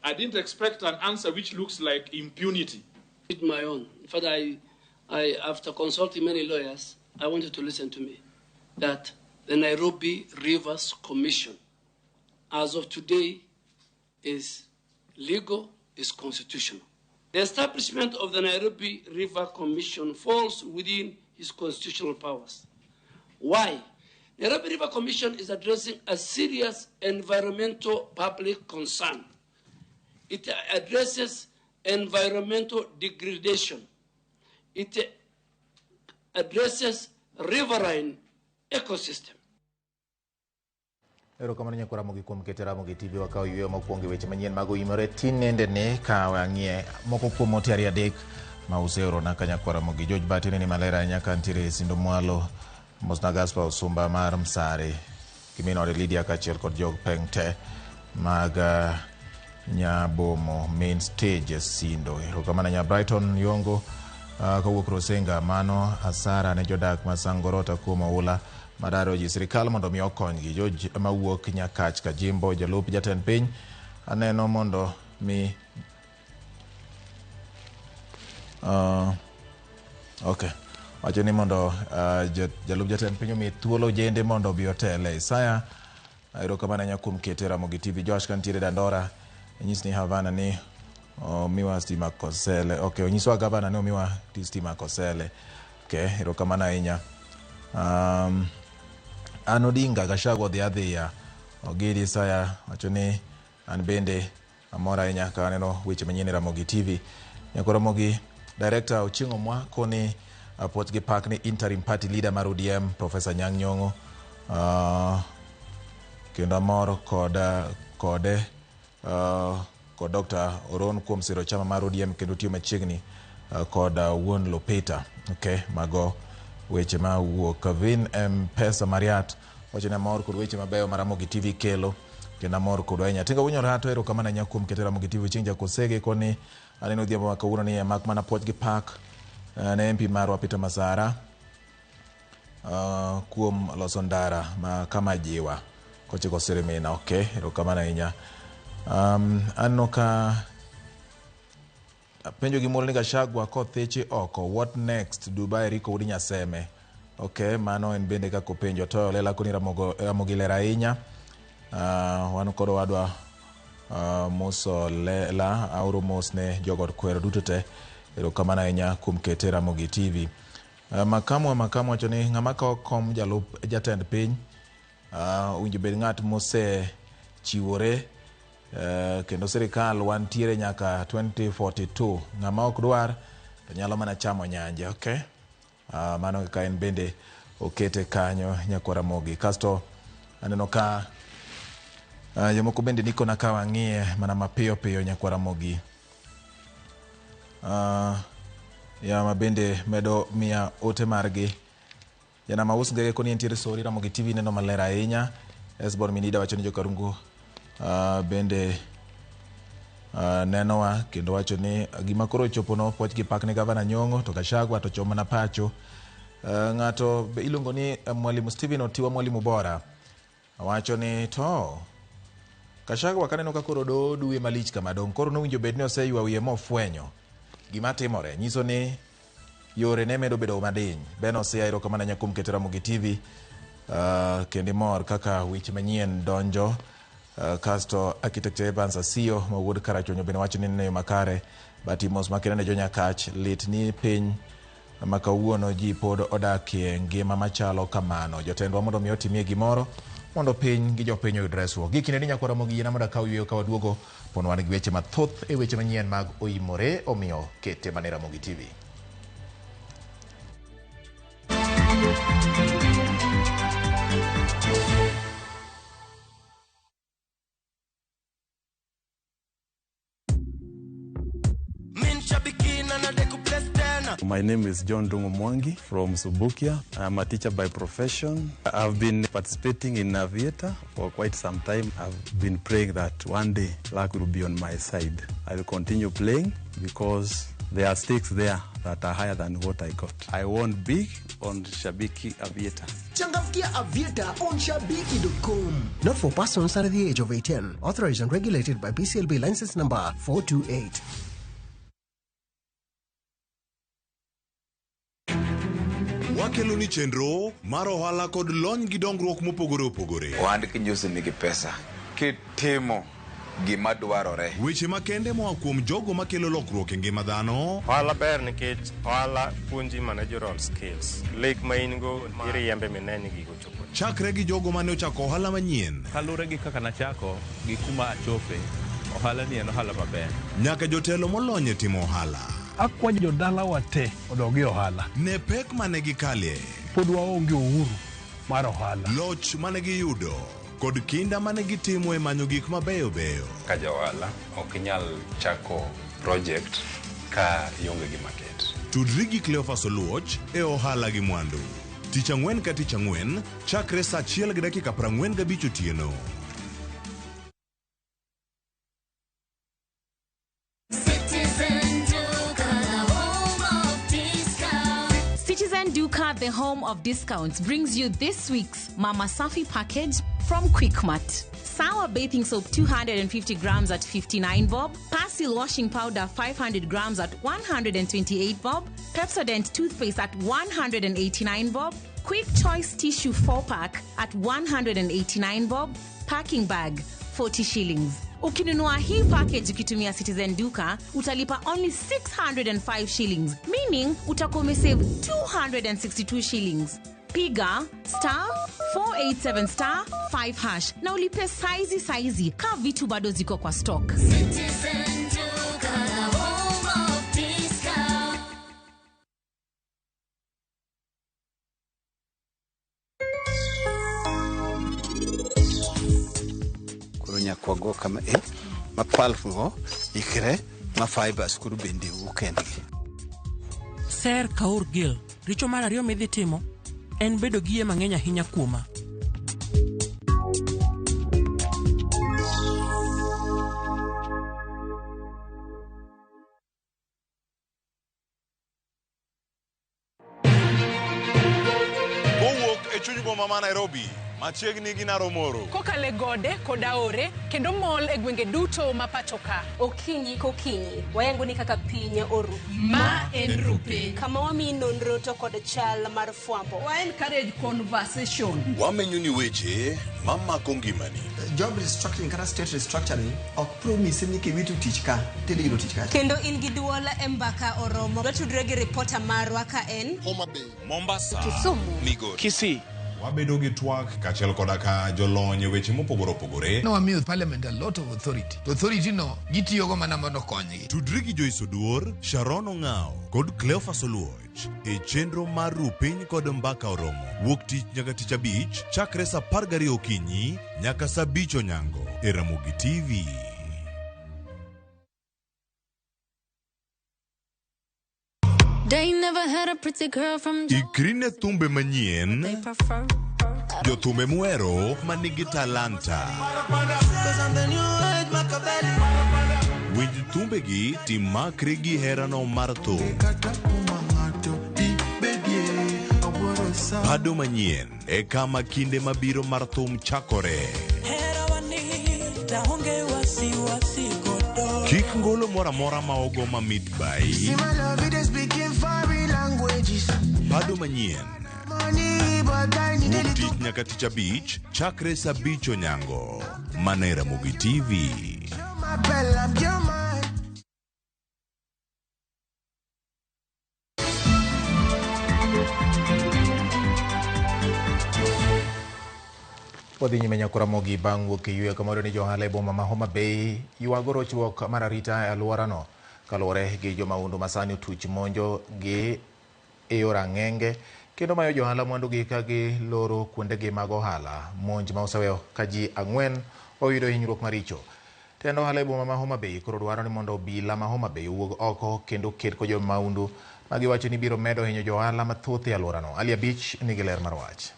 I didn't expect an answer which looks like impunity. It's my own. In fact, I, after consulting many lawyers, I wanted to listen to me, that the Nairobi Rivers Commission, as of today, is legal, is constitutional. The establishment of the Nairobi River Commission falls within his constitutional powers. Why? The Nairobi River Commission is addressing a serious environmental public concern. It addresses environmental degradation. It addresses riverine ecosystem. Erokamano nyako Ramogi kuom keto Ramogi TV wakawo yueyo mokwongo e weche manyien mag oimore tinendene ka wang'iye moko kuom ote ariyo adek ma useorona ka nyako Ramogi. George Bati ni maler ahinya ka ntiere e Sindo Mwalo. Mosna Gaspar Osumba mar Msare gi min ode Lydia kaachiel kod jog peng te mag Nyabomo main stage Sindo. Erokamano nya Brighton Yongo kowuok Rosenga. Mano asara ne jodak ma Sangorota kuom oula madaro ji sirikal mondo mi okonygi. George mawuok Nyakach Kajimbo jalup jatend piny aneno mondo mi okay wacho ni mondo jalup jatend piny omi thuolo ojende mondo obi otele. Isaya erokamano ahinya kuom kete Ramogi TV. Josh kantiere Dandora nyis ni Havana ni omiwa stima Kosele. Okay, onyiswa gavana ni omiwa stima Kosele. Okay, erokamano ahinya. An Odinga Gachagua odhi adhiya. Ogidi Isaya wacho ni an bende amor ahinya ka aneno weche manyien e Ramogi TV. Nyako Ramogi Director Ochieng' Omwa koni puoch gi pak ni interim party leader mar ODM Professor Anyang' Nyong'o kendo amor kode kod Dr. Oron kuom siro chama mar ODM kendo tiyo machiegni kod wuon Lopeta. Okay, mago weche ma wuok. Vin M-Pesa Mariat wacho ni amor kod weche mabeyo ma Ramogi TV kelo kendo amor kodwa ahinya. Tinga Winyo Rato erokamano ahinya kuom keto Ramogi TV chieng' Jakosege koni aneno odhiambo ma kawuono ni mak mana puoch gi pak ne MP marwa Peter Masara kuom loso ndara ma kama jiwa kochiko Sirimina. Okay, erokamano ahinya. Aneno ka penjo gi muolo ni Gachagua kothichi oko, what next? Dubai Rico Udi Nyaseme. Okay, mano en bende kaka openjo. Toyo lela koni Ramogi ler ahinya. Wan kod owadwa Muso Lela aoro mos ne jogod Kwero duto te. Erokamano ahinya kuom kete Ramogi TV. Makamu wacho ni ng'ama kawo kom jalup jatend piny owinjo bed ng'at mosechiwore kendo sirikal wantiere nyaka 2042. Ng'ama ok dwar to nyalo mana chamo nyanje. Okay, mano kaka en bende okete kanyo nyakwa Ramogi. Kasto Aneno ka jomoko bende nikona ka wang'iye mana mapiyo piyo nyakwa Ramogi. Ya ma bende medo miya ote margi. Janama us ngege koni entiere sori Ramogi TV neno maler ahinya. Esbon Minida wacho ni jokarungu bende nenowa kendo wacho ni gima koro ochopono puoch gi pak ne gavana Nyong'o to Gachagua to chomana pacho. Ng'ato iluongo ni Mwalimu Steven Otiwa mwalimu bora wacho ni to Gachagua kaneno ka koro doduwe malich kama dong' koro nowinjo bed ni oseywa wiye mofwenyo gima timore nyiso ni yore ne medo bedo madiny. Ben Osia erokamano ahinya kuom keto Ramogi TV kendo imor kaka weche manyien donjo. Kasto Architect Evans Asiyo ma wuod Karachuonyo bende wacho ni neno yo makare. But mos makende ne jonyakach lit ni piny ma kawuono ji pod odakie ngima machalo kamano. Jotendwa mondo mi otimie gimoro mondo piny gi jopiny oyud resruok. Gi kinde ni nyakwa Ramogi yiena mondo akaw yweyo ka waduogo pon wan gi weche mathoth e weche manyien mag oimore omiyo kete mana e Ramogi TV. My name is John Dungu Mwangi from Subukia. I'm a teacher by profession. I've been participating in Aviator for quite some time. I've been praying that one day luck will be on my side. I will continue playing because there are stakes there that are higher than what I got. I won big on Shabiki Aviator. Changamkia Aviator on Shabiki.com. Not for persons under the age of 18. Authorized and regulated by BCLB license number 428. Wakelo ni chenro mar ohala kod lony gi dongruok mopogore opogore. Ohand kinjusi nigi pesa kitimo gima dwarore. Weche makende moa kuom jogo makelo lokruok e ngima dhano. Ohala ber nikech ohala puonji managerial skills. Lek ma in go iriembe mine ni gigo chopo. Chakre gi jogo mane ochako ohala manyien. Kaluwore gi kaka nachako gi kuma achope, ohala ni en ohala maber. Nyaka jotelo molony e timo ohala. Akwayo jodalawa te odog e ohala. Ne pek mane gikalie. Pod waonge uhuru mar ohala. Loch mane giyudo kod kinda mane gitimo e manyo gik mabeyo beyo. Ka ja ohala ok inyal chako project ka ionge gi market. Tudri gi Cleophas Oluoch e ohala gi mwandu. Tich ang'wen ka tich ang'wen chakre saa 1:45 otieno. Citizen Duka, the home of discounts, brings you this week's Mama Safi package from Quickmart. Sour bathing soap 250 grams at 59 bob, Persil washing powder 500 grams at 128 bob, Pepsodent toothpaste at 189 bob, Quick Choice tissue 4-pack at 189 bob, packing bag 40 shillings. Ukinunua hii package ukitumia Citizen Duka, utalipa only 605 shillings, meaning utakuwa umesave 262 shillings. Piga star 487 star 5 hash na ulipe saizi saizi ka vitu bado ziko kwa stock. Citizen Duka, the home of discount. Koro nyaka wago kama e ma pulp go ikre ma fibers koro bende wuok kendgi. Ser Kaur Gill, richo mar ariyo midhi timo en bedo gi yie mang'eny ahinya kuoma. Kowuok e chuny boma ma Nairobi, machiegni gi Naromoro. Kokalo e gode kod aore kendo mol e gwenge duto ma pacho ka. Okinyi kokinyi, wayango ni kaka piny oru. Ma en Rupiny. Kama wamiyi nonro to kod chal mar fwambo. Wa encourage conversation. Wamenyo ni weche mamako ngimani. Job restructuring kata state restructuring ok promise ni kiwito tich ka tidhi yudo tich kacha. Kendo in gi duol e mbaka oromo. Watudre gi ripota marwa ka en Homa Bay, Mombasa, Kisumu, Migori, Kisii, Wabedo gi twak kaachiel koda ka jolony e weche mopogore opogore. Ne wamiyo parliament a lot of authority. To authority no gitiyogo mana mondo okonygi. Tudri gi Joyce Oduor, Sharon Ong'ao kod Cleophas Oluoch e chenro mar Ru Piny kod Mbaka Oromo wuok tich nyaka tich abich chakre saa 12 okinyi nyaka saa 5 onyango e Ramogi TV. They never had a pretty girl from Ikri ne thumbe manyien, they prefer. jothumbe muhero manigi talanta. Winj thumbegi timakri gi herano mar thum. Bado manyien e kama kinde mabiro mar thum chakore. Kik ngolo moro amora ma ogo mamit bai. Bado manyien. Wuok tich nyaka tich abich chakre saa 5 onyango. Mana e Ramogi TV. Wadhi nyime nyaka Ramogi bang' wuok e yweyo kamoro ni johala e boma ma Homa Bay ywago rochruok mar arita e alworano kaluwore gi jomahundu masani otuch monjo gi e yor ang'enge kendo mayo johala mwandugi ka giloro kuondegi mag ohala. Monj ma oseweyo ka ji 4 oyudo hinyruok maricho. Tend ohala e boma ma Homa Bay koro dwaro ni mondo obila ma Homa Bay owuog oko kendo ked kod jomahundu ma giwacho ni biro medo hinyo johala mathoth e alworano. Ali Abich nigi ler mar wach.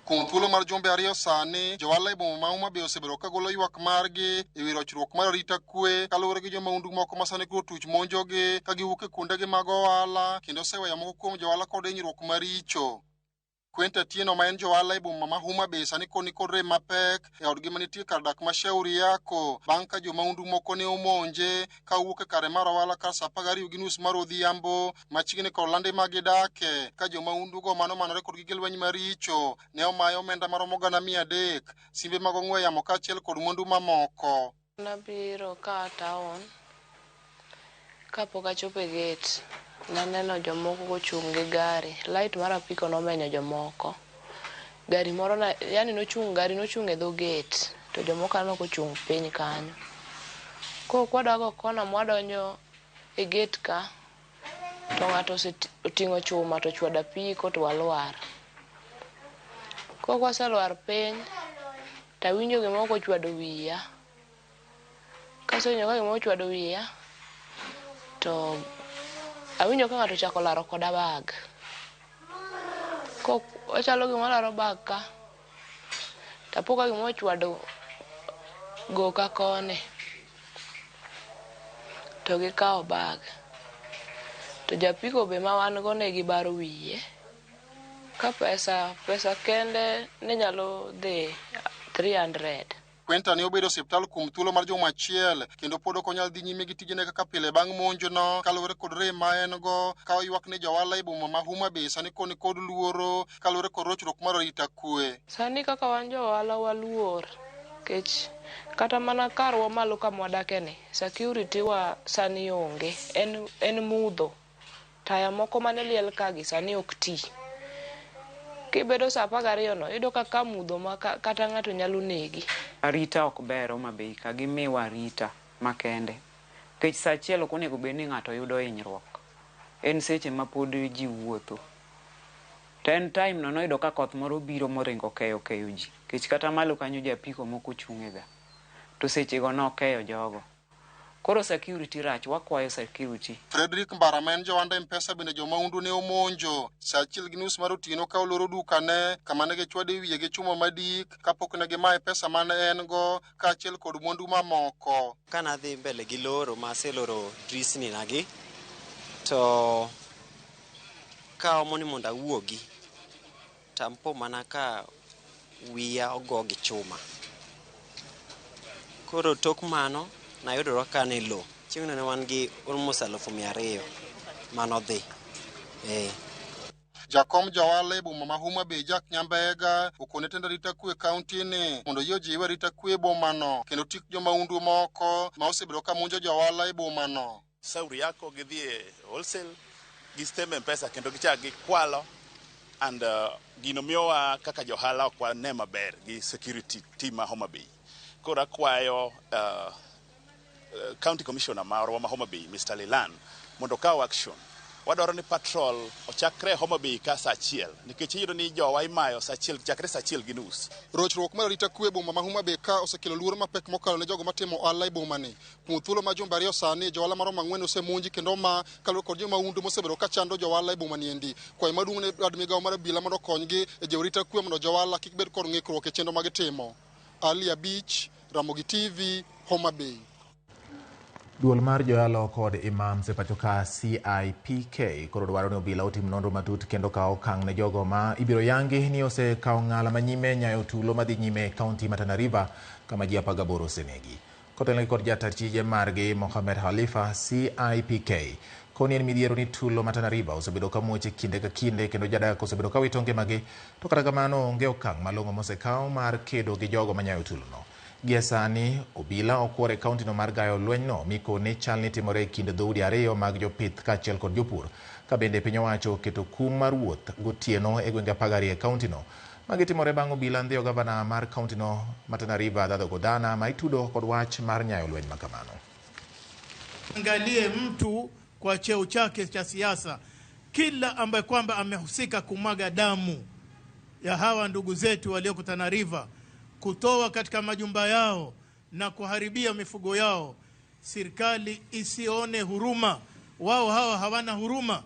Kuom thuolo mar jumbe 2 sani, johala e boma ma Homa Bay osebedo ka golo ywak margi e wi rochruok mar arita kwe kaluwore gi jomahundu moko ma sani koro tuch monjogi ka giwuok e kuondegi mag ohala kendo oseweyo moko kuom johala kod hinyruok maricho. Quentin Atieno ma en johala e boma ma Homa Bay sani koni kod rem mapek e odgi manitie kar dak ma Shauri Yako bang' ka jomahundu moko ne omonje ka owuok e kare mar ohala kar saa 12:30 mar odhiambo machiegni kod lande ma gidake ka jomahundugo manomanore kod gige lweny maricho ne omayo omenda maromo 300,000, simbe mag ong'we yamo kaachiel kod mwandu mamoko. Nabiro ka town kapok achopo e gate naneno jomoko kochung' gi gari. Light mar apiko nomenyo jomoko. Gari moro na, yani nochung' gari nochung' e dho gate to jomoko aneno kochung' piny kanyo. Koro kwadago kona mwadonjo e gate ka to ng'ato oting'o chuma to ochwado apiko to walwar. Koro kwaselwar piny tawinjo gimoro kochwado wiya. Kasewinjo ka gimoro ochwado wiya to awinjo ka ng'ato ochako laro koda bag. Ko ochalo gima laro bag ka tapo ka gima ochwado goka koni to gikawo bag. To japiko be ma wan go ne gibaro wiye. Ka pesa kende ne nyalo dhi 300. Quentin ne obedo e osiptal kuom thuolo mar juma achiel kendo pod ok onyal dhi nyime gi tijene kaka pile bang' monjono kaluwore kod rem ma en go ka oywak ne johala e boma ma Homa Bay sani koni kod luoro kaluwore kod rochruok mar arita kwe. Sani kaka wan jo ohala waluor nikech kata mana karwa malo kama wadake ni security wa sani onge, en mudho. Taya moko mane liel kagi sani ok ti. Kibedo saa 12 no iyudo ka mudho ma kata ng'ato nyalo negi. Arita ok ber Homa Bay ka gimiwa arita makende. Nikech saa 1 ok onego bed ni ng'ato yudo hinyruok. En seche ma pod ji wuotho. To en time no noyudo ka koth moro biro moringo keyo ji. Nikech kata malo kanyo japiko moko chung'e ga. To sechego nokeyo jogo. Koro security rach, wakwayo security. Frederick Mbara ma en jowanda M-Pesa bende jomahundu ne omonjo saa 1:30 mar otieno ka oloro dukane kama ne gichwade wiye gi chuma madik kapok ne gimaye pesa mane en go kaachiel kod mwandu mamoko. Kanadhi mbele gi loro maseloro drisni nagi to kaomo ni mondo awuogi tampo mana ka wiya ogo gi chuma. Koro tok mano nayudora ka an e lo. Chieng'no ne wan gi almost 200,000 manodhi. Jakom johala e boma ma Homa Bay Jack Nyambega okone tend arita kwe kaunti ni mondo oyie ojiw arita kwe e bomano kendo tik jomahundu moko ma osebedo ka monjo johala e bomano. Sauri yako gidhi e wholesale gi stem M-Pesa kendo gichak gikwalo And gino miyowa kaka johala ok wane maber gi security team ma Homa Bay. Koro akwayo county commissioner marwa ma Homa Bay, Mr. Lilan, mondo okaw action. Wadwaro ni patrol ochakre Homa Bay ka saa 1, nikech iyudo ni jowa imayo saa 1, chakre saa 1:30. Rochruok mar arita kwe e boma ma Homa Bay ka osekelo luoro mapek mokalo ne jogo matimo ohala e boma ni. Kuom thuolo ma jumbe 2 sani, johala maromo 4 osemonji kendo ma kaluwore kod jomahundu mosebedo ka chando johala e boma ni endi. Kwayo maduong' ne bad migawo mar obila mondo okonygi e jiwo arita kwe mondo johala kik bed kod ng'ikruok e chenro magitimo. Ali Abich, Ramogi TV, Homa Bay. Duol mar joyalo kod imams e pacho ka CIPK koro dwaro ni obila otim nonro matut kendo kawo okang' ne jogo ma ibiro yangi ni osekawo ng'ala manyime nyayo tulo madhi nyime e kaunti ma Tana River kama ji 18 osenegi. Kotelnegi kod jataa tije margi Mohamed Khalifa, CIPK koni en midhiero ni tulo ma Tana River osebedo ka muoch e kinde ka kinde kendo jadak osebedo ka wito ngimagi, to kata kamano onge okang' malong'o mosekaw mar kedo gi jogo manyayo tulono. Gie sani, obila okwor e kauntino mar gayo lwenyno mikone chal ni timore e kind dhoudi 2 mag jopith kaachiel kod jopur, ka bende piny owacho oketo kum mar wuoth gotieno e gwenge 12 e kauntino. Magi timore bang' obila ndhiyo gavana mar kauntino ma Tana River Dhadho Godhana ma itudo kod wach mar nyayo lweny makamano. Angalie mtu kwa cheo chake cha siasa, kila ambaye kwamba amehusika kumwaga damu ya hawa ndugu zetu walioko Tana River, kutoa katika majumba yao na kuharibia mifugo yao, serikali isione huruma. Wao hawa hawana huruma,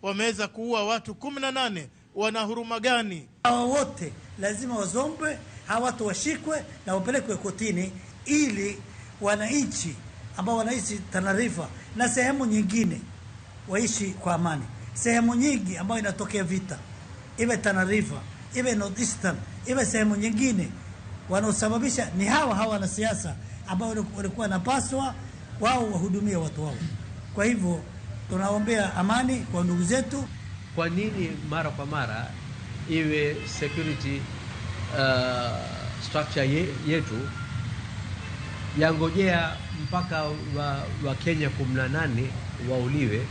wameweza kuua watu 18, wana huruma gani? Hawa wote lazima wazombwe, hawa watu washikwe na wapelekwe kotini, ili wananchi ambao wanaishi Tana River na sehemu nyingine waishi kwa amani. Sehemu nyingi ambayo inatokea vita, iwe Tana River, iwe North Eastern, iwe sehemu nyingine, wanaosababisha ni hawa wanasiasa ambao walikuwa wanapaswa wao wahudumie watu wao. Kwa hivyo tunaombea amani kwa ndugu zetu. Kwa nini mara kwa mara iwe security structure yetu yangojea mpaka wa Kenya 18 wauliwe,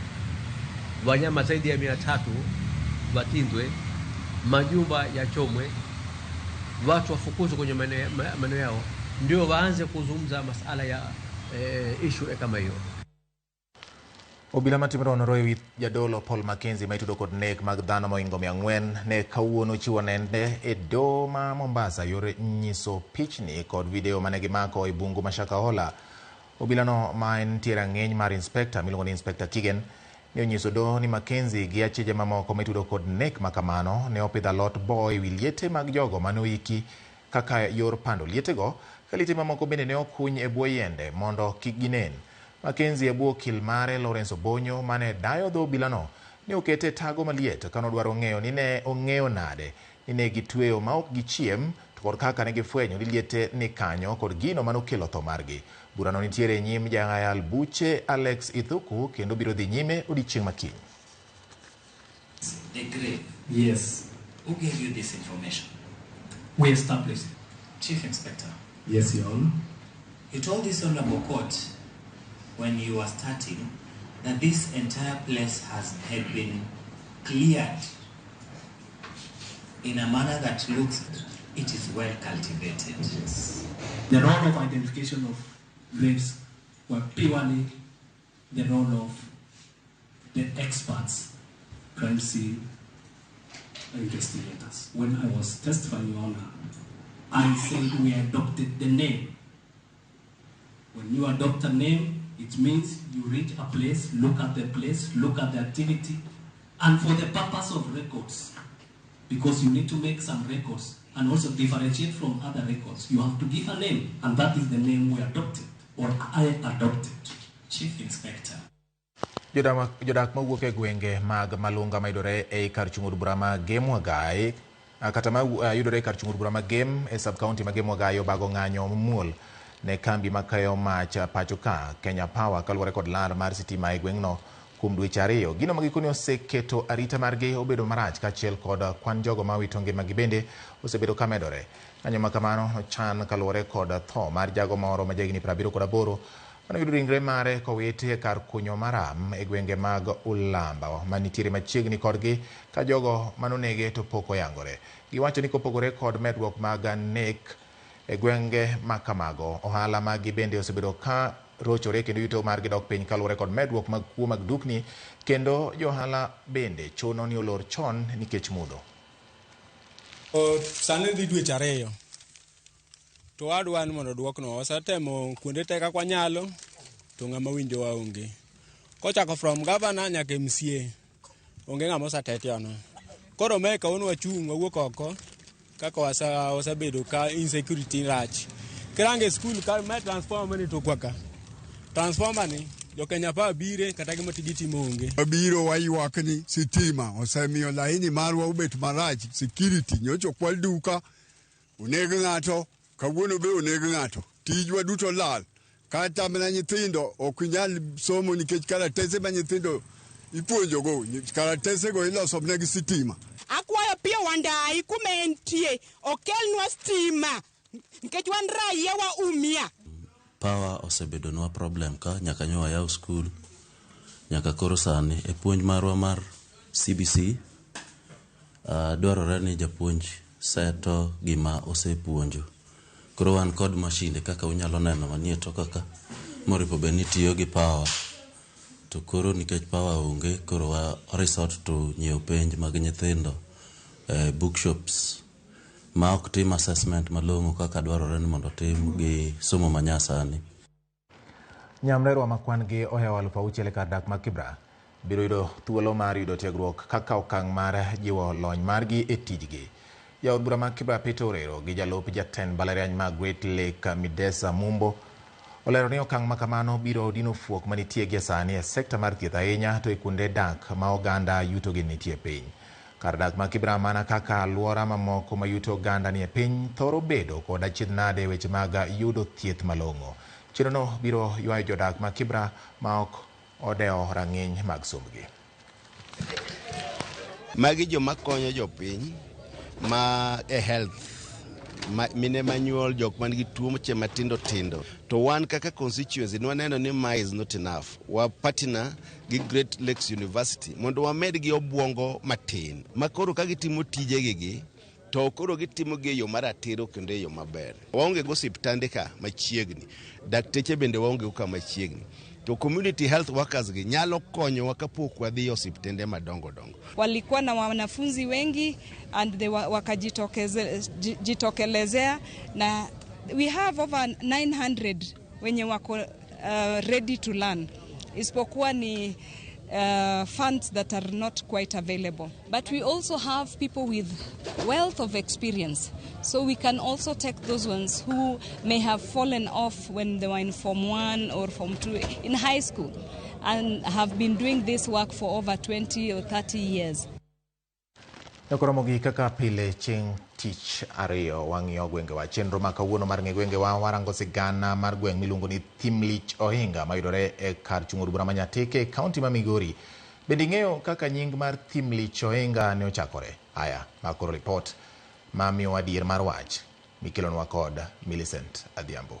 wanyama zaidi ya 300 watindwe, majumba yachomwe, watu wafukuzwe kwenye maeneo yao, ndio waanze kuzungumza masala ya issue kama hiyo. Obila matimo nonro ewi jadolo Paul Mackenzie ma itudo kod nek mag dhano mohingo 400 ne kawuono ochiwo nende e doho ma Mombasa yor nyiso pichni kod video mane gimako e bungu ma Shakahola. Obilano ma entie rang'iny mar inspector miluongo ni Inspector Kigen ne onyiso doho ni Mackenzie gi acheje mamoko mitudo kod nek makamano ne opidho alot bo ewi liete mag jogo mane oiki kaka yor pando lietego, ka liete mamoko bende ne okuny e bwo yiende mondo kik ginen. Mackenzie e bwo okil mare Lawrence Obonyo mane dayo dho obilano ne okete tago maliet kanodwaro ng'eyo ni ne ong'eyo nade ni ne gitweyo ma ok gichiem to kod kaka ne gifwenyo ni liete ni kanyo kod gino manokelo tho margi. Burano nitiere e nyim jayal buche Alex Ithuku kendo biro dhi nyime odiechieng' makiny. The grave. Yes. Who gave you this information? We established it. Chief Inspector. Yes, Your Honor. You told this honorable court when you were starting that this entire place had been cleared in a manner that looks it is well cultivated. Yes. The role of identification of graves were purely the role of the experts, crime scene investigators. When I was testifying, Your Honor, I said we adopted the name. When you adopt a name, it means you reach a place, look at the place, look at the activity, and for the purpose of records, because you need to make some records and also differentiate from other records, you have to give a name, and that is the name we adopted, or I adopted. Chief Inspector. Jodak mawuok e gwenge mag Malunga mayudore ei kar chung' od bura ma Gem Wagai, kata ma yudore e kar chung' od bura ma Gem e sub county ma Gem Wagai obago ng'anyo mamuol ne kambi makayo mach pacho ka Kenya Power kaluwore kod lal mar sitima e gweng'no kuom dweche 2. Gino ma gikone oseketo arita margi obedo marach kaachiel kod kwan jogo ma wito ngimagi bende osebedo ka medore. Ng'anyo ma kamano ochan kaluwore kod tho mar jago moro ma jahigni 78 Mane oyud ringre mare kowiti e kar kunyo maram e gwenge mag Ulamba manitiere machiegni kodgi ka jogo manonege to pok oyangore. Giwacho ni kopogore kod medruok mag nek e gwenge ma kamago, ohala maggi bende osebedo ka rochore kendo yuto margi dok piny kaluwore kod medruok mag kuo mag dukni kendo johala bende chuno ni olor chon nikech mudho. Sani dhi dweche 2 to wadwa ni mondo duoknwa. Wasetemo kuonde te kaka wanyalo to ng'ama winjowa onge. Kochako from governor nyaka MCA onge ng'ama oseteteonwa. Koro mae kawuono wachung' wawuok oko kaka wasebedo ka insecurity rach. Kirango e skul ka mae transformer mane tokwa ka. Transformer ni jo Kenya Power bire kata gima gitimo onge. Wabiro waywak ni sitima osemiyo laini marwa obet marach. Security nyocha okwal duka, oneg ng'ato, kawuono be oneg ng'ato. Tijwa duto lal. Kata mana nyithindo ok nyal somo nikech kalatese ma nyithindo ipuonjogo, kalatesego iloso negi sitima. Akwayo Opiyo Wandayi kuma entie okelnwa stima nikech wan raia wa umia. Power osebedonwa problem ka nyaka nyo wayaw skul nyaka koro sani e puonj marwa mar CBC dwarore ni japuonj seto gima osepuonjo. Koro wan kod mashinde kaka unyalo neno manie toka ka moripo bed ni tiyo gi power. To koro nikech power onge koro wa resort to nyiewo penj mag nyithindo e bookshops ma ok tim assessment malong'o kaka dwarore ni mondo otim gi somo manyasani. Nyamrerwa ma kwan gi ohewo 6,000 e kar dak ma Kibra biro yudo thuolo mar yudo tiegruok kaka okang' mar jiwo lony margi e tijgi. Jaod bura ma Kibra Peter Orero gi jalup jatend mbalariany ma Great Lake Midesa Mumbo olero ni okang' ma kamano biro dino fuok manitie gie sani e sekta mar thieth ahinya to e kuonde dak ma oganda yutogi nitie piny. Kar dak ma Kibra mana kaka alwora mamoko ma yuto oganda nie piny thoro bedo kod achiedh nade e weche mag yudo thieth malong'o. Chenrono biro ywayo jodak ma Kibra ma ok odewo rang'iny mag sombgi. Magi joma konyo jopiny ma e health, mine manyuol, jok man gi tuoche matindo tindo. To wan kaka constituency nwaneno ni ma is not enough. Wa partner gi Great Lakes University mondo wamed gi obuongo matin ma koro ka gitimo tijegi gi to koro gitimo gi e yo maratiro kendo e yo maber. Waonge go osiptande ka machiegni, dakteche bende waonge go ka machiegni. To community health workers gi nyalo konyowa kapok wadhi e osiptende madongo dongo. Walikuwa na wanafunzi wengi and they wakajitokelezea na we have over 900 wenye wako ready to learn. Isipokuwa ni funds that are not quite available. But we also have people with wealth of experience. So we can also take those ones who may have fallen off when they were in Form 1 or Form 2 in high school and have been doing this work for over 20 or 30 years. Nokoromogi kaka pile chieng' tich ariyo wang'iyo gwengewa. Chenro ma kawuono mar ng'e gwengewa warango sigana mar gweng' miluongo ni Thimlich Ohinga mayudore e kar chung' od bura ma Nyatike e kaunti ma Migori. Bende ing'eyo kaka nying mar Thimlich Ohinga ne ochakore? Aya, makoro ripot ma miyowa adier mar wach mikelonwa kod Millicent Adhiambo.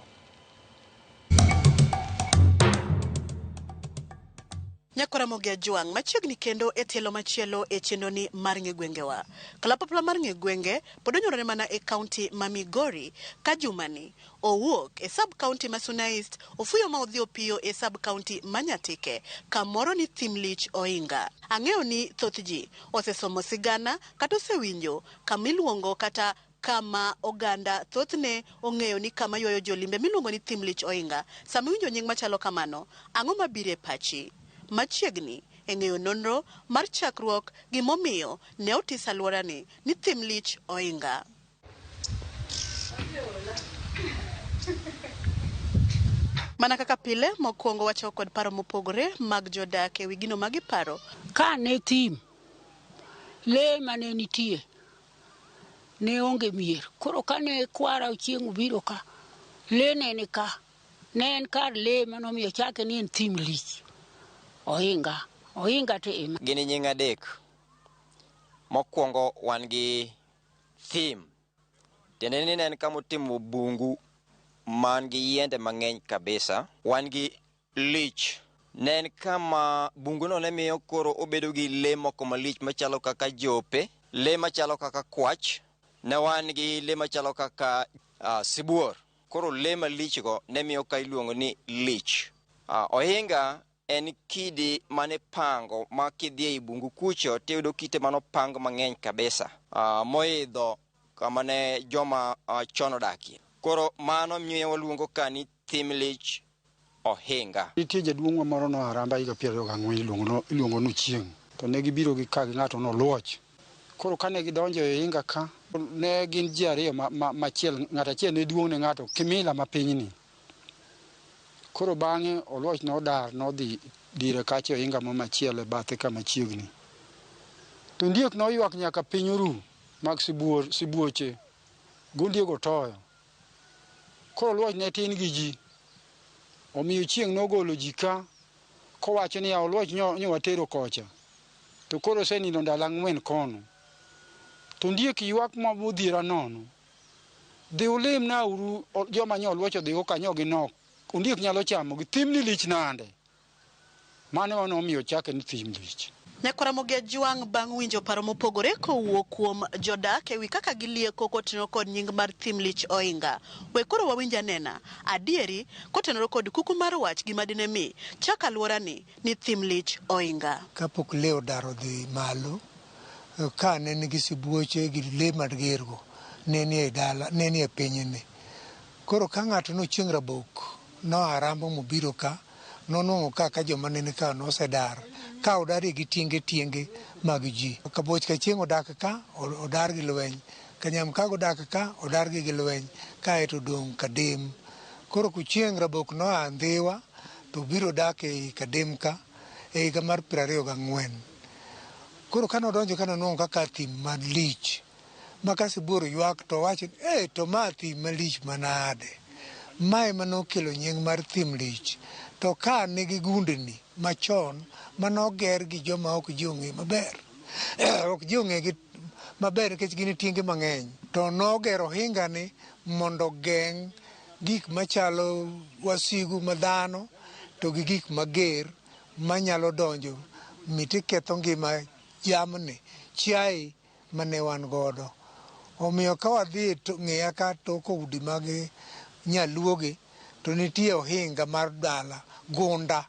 Nyakoramogi Ajwang' machiegni kendo e tielo machielo e chenroni mar ng'e gwengewa. Kalapapla mar ng'e gwenge pod onyorore mana e kaunti ma Migori ka jumani owuok e sub kaunti ma Suna East ofuyo ma odhi opiyo e sub kaunti ma Nyatike kamoro ni Thimlich Ohinga. Ang'eyo ni thoth ji osesomo sigana kata osewinjo kama iluongo kata kama oganda thothne ong'eyo ni kama ywayo jolimbe miluongo ni Thimlich Ohinga. Sama iwinjo nying machalo kamano, ang'o mabiro e pachi? Machiegni e ng'eyo nonro mar chakruok gimomiyo ne otis alworani ni Thimlich Ohinga. Mana kaka pile, mokwongo wachako kod paro mopogore mag jodak e wi gino ma giparo. Ka ne thim, lee mane nitie ne onge mier. Koro kane kwara chieng' obiro ka, lee ne ni ka. Ne en kar lee manomiyo chake ni en Thimlich Ohinga. Ohinga to ema. Gin nying adek. Mokwongo wan gi thim. Tiende ni ne en kama otimo bungu man gi yiende mang'eny kabisa. Wan gi lich. Ne en kama bunguno ne miyo koro obedo gi le moko malich machalo kaka jope, le machalo kaka kwach, ne wan gi le machalo kaka sibuor. Koro le malichgo ne miyo ka iluongo ni lich. Ohinga en kidi mane pango ma kidhi ei bungu kucho tiyudo kite manopang mang'eny kabisa moidho kama ne joma chon odakie. Koro mano miyo waluongo ka ni thim lich ohinga. Nitie jaduong'wa moro noa Ramba higa 24 iluongo ni Ochieng'. To ne gibiro gi ka gi ng'ato noluoch. Koro kane gidonjo e ohinga ka, ne gin ji ariyo machiel, ng'ato achiel ne duong' ne ng'ato kimila ma pinyni. Koro bang'e Oluoch nodar nodhi dire kacha e ohinga mo machielo e bathe kama chiegni. To ondiek noywak nyaka piny oru mag sibuor, sibuoche gondiek otoyo. Koro Oluoch ne tin gi ji. Omiyo chieng' nogolo ji ka kowacho niya Oluoch nyo watero kocha. To koro osenindo ndalo 4 kono. To ondiek ywak ma modhiera nono. Dhi ulimna uru joma nyo Oluoch odhigo kanyo ginok. Ondiek nyalo chamo gi thim ni lich nande. Mano nomiyo chake ni thim lich. Nyakwar Ramogi Ajwang' bang' winjo paro mopogore kowuok kuom jodak ewi kaka gilieko kotenore kod nying mar thim lich ohinga. We koro wawinj anena adieri kotenore kod kuku mar wach gima dine mi chak alworani ni thim lich ohinga. Kapok le odar odhi malo, ka ne nigi sibuoche gi le magergo, ne nie dala, ne nie pinyni. Koro ka ng'ato nochieng' rabok, noa Rambo mobiro ka, nonwang'o ka ka joma nene ka nosedar, ka odarie gi tienge tienge mag ji. Kaboch ka chieng' odak ka, odar gi lweny. Kanyamkago odak ka, odar gi lweny, kaeto odong' Kadem. Koro kuchieng' rabok noa Ndhiwa, to obiro dak ei Kadem ka, e higa mar 24. Koro kane odonjo ka nonwang'o kaka thim malich. Ma ka sibuor ywak to owacho ni, to ma thim malich manade. Mae manokelo nying mar thim lich. To ka nigi gundni machon manoger gi joma ok ji ong'e maber. Ok ji ong'e gi maber nikech gin tienge mang'eny. To nogero ohingani mondo ogeng' gik machalo wasigu ma dhano to gi gik mager manyalo donjo mit iketho ngima jamni, chiaye mane wan godo. Omiyo ka wadhi ng'iya ka toko udi mag nyaluogi to nitie ohinga mar dala, gunda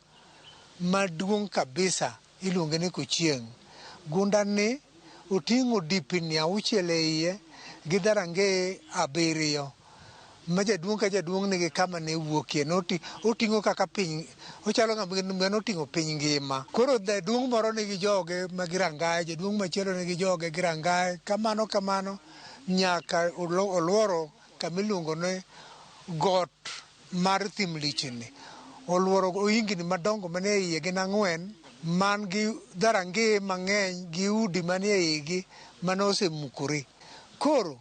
maduong' kabisa iluonge ni Kochieng'. Gunda ni oting'o dipni 6 e iye gi dharangeye 7 ma jaduong' ka jaduong' nigi kama ne wuokie. Oting'o kaka piny, ochalo ng'ama noting'o piny ngima. Koro jaduong' moro nigi joge ma girangaye, jaduong' machielo nigi joge girangaye, kamano kamano nyaka oluoro kama iluongo ni got mar thim lichni. Oluoro ohingni madongo manie iye gin 4 man gi dharangeye mang'eny gi udi manie igi mane osemukore. Koro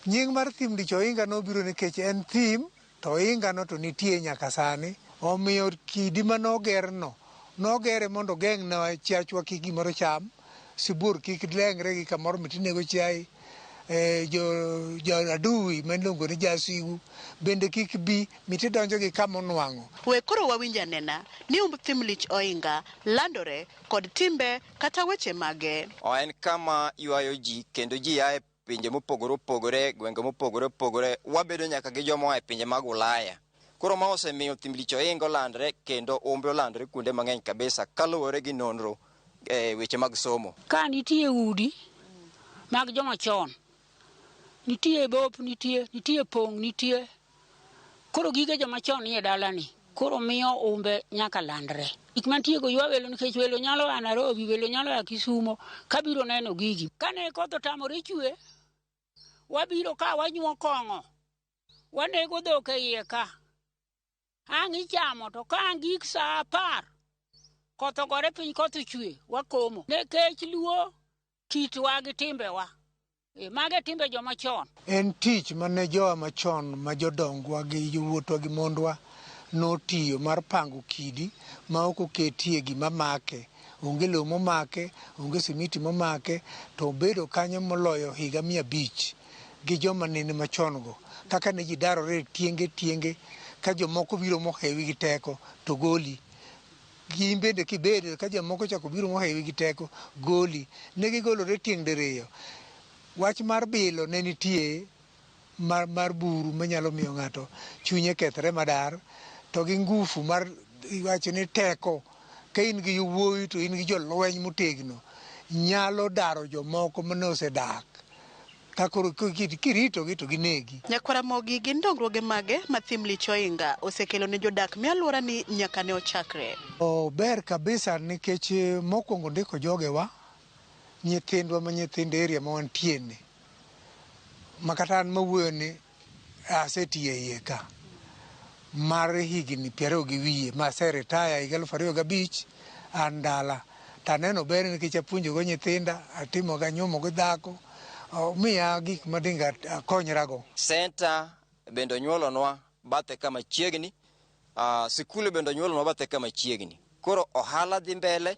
nying mar thim lich ohinga nobiro nikech en thim to ohingano to nitie nyaka sani. Omiyo kidi manogerno, nogere mondo ogeng'ne chiachwa kik gimoro cham, sibuor kik leng're gi kamoro mitinego chiaye, jo adui miluongo ni jasigu bende kik bi mitidonjo gi kama onwang'o. We koro wawinj anena ni umb thim lich ohinga landore kod timbe kata weche mage. En kama ywayo ji kendo ji ae pinje mopogore opogore, gwenge mopogore opogore, wabedo nyaka gi joma oa e pinje mag Ulaya. Koro ma osemiyo thim lich ohinga olandre kendo umbe olandre kuonde mang'eny kabisa kaluwore gi nonro e weche mag somo. Ka nitie udi mag joma chon, nitie bop, nitie pong', nitie. Koro gige joma chon nie dalani, koro miyo umbe nyaka landre. Gik mantie go ywa welo nikech welo nyalo a Nairobi, welo nyalo a Kisumo, kabiro neno gigi. Kane koth otamore chwe, wabiro ka wanyuo kong'o, wanego dhok e iye ka. Ang' ichamo to ka ang' gik saa 10, koth ogore piny koth ochwe, wakomo. Nikech luo kitwa gi timbewa. Mage timbe joma chon. En tich mane jowa machon ma jodongwa gi yawuotwa gi mondwa notiyo mar pango kidi ma ok oketie gima make. Onge lowo momake, onge simiti momake, to obedo kanyo moloyo higa 500 gi joma nene machon go. Kaka ne ji darore e tienge tienge ka jomoko biro mohewi gi teko to goli. Gin bende kibedo ka jomoko ochako biro mohewi gi teko goli. Ne gigolore tieng' diriyo. Wach mar bilo ne nitie mar, mar buru manyalo miyo ng'ato chunye kethre madar to gi ngufu mar iwacho ni teko ka in gi yowuoyi to in gi jolweny motegno nyalo daro jomoko mane osedak ka koro kiritogi to ginegi. Nyakwar Ramogi gin dongruoge mage ma thim Lich Ohinga osekelo ne jodak me alworani nyaka ne ochakre? Ober kabisa nikech mokwongo ndiko jogewa, nyithindwa ma nyithind area ma wantie ni, ma kata an mawuoyo ni asetiyo e iye ka mar higni 20 gi wiye ma ase retire higa 2005 an dala to aneno ber nikech apuonjogo nyithinda atimo ga nyuomo gi dhako omiya gik madinga akonyrago. Center bende onyuolonwa bathe ka machiegni, sikul bende onyuolonwa bathe ka machiegni. Koro ohala dhi mbele,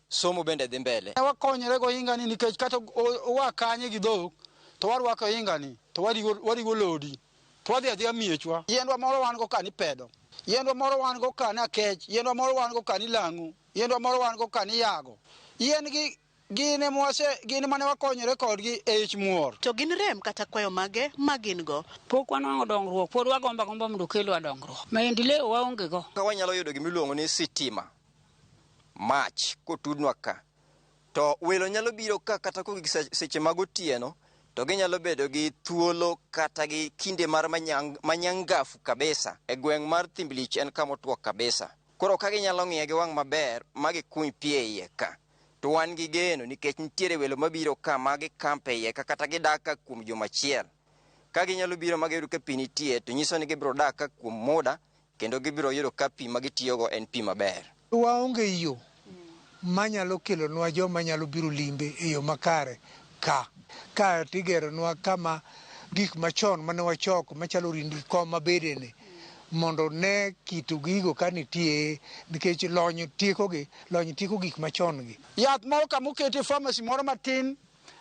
somo bende dhi mbele. Wakonyore gohinga ni nikech kata owa kanye gi dhok to warwako ohinga ni to warigo lodi to wadhi adhiya miechwa. Yiendwa moro wan go ka ni pedo, yiendwa moro wan go ka ni akech, yiendwa moro wan go ka ni lang'u, yiendwa moro wan go ka ni yago. Yien gi gin emwase gin mane wakonyore kodgi e ich muor. To gin rem kata kwayo mage ma gin go? Pok wanwang'o dongruok, pod wagombo agomba mondo okelwa dongruok. Maendeleo waonge go. Ka wanyalo yudo gimiluongo ni sitima, mach kotudnwa ka, to welo nyalo biro ka kata kogik seche mag otieno, to ginyalo bedo gi thuolo kata gi kinde mar manyangafu kabisa. E gweng' mar Thimlich en kama otuo kabisa. Koro ka ginyalo ng'iye gi wang' maber ma gikuny pi e iye ka, to wan gi geno nikech nitiere welo mabiro ka ma gikamp e iye ka kata gidak ka kuom juma achiel. Ka ginyalo biro ma giyudo ka pi nitie to nyiso ni gibiro dak ka kuom muda kendo gibiro yudo ka pi ma gitiyogo en pi maber. Waonge yo manyalo kelonwa joma nyalo biro limbe e yo makare ka. Ka tigeronwa kama gik machon mane wachoko machalo rindi kom mabedeni mondo ne kit gigo ka nitie nikech lony tiekogi, lony tieko gik machon gi. Yath moro kama okete pharmacy moro matin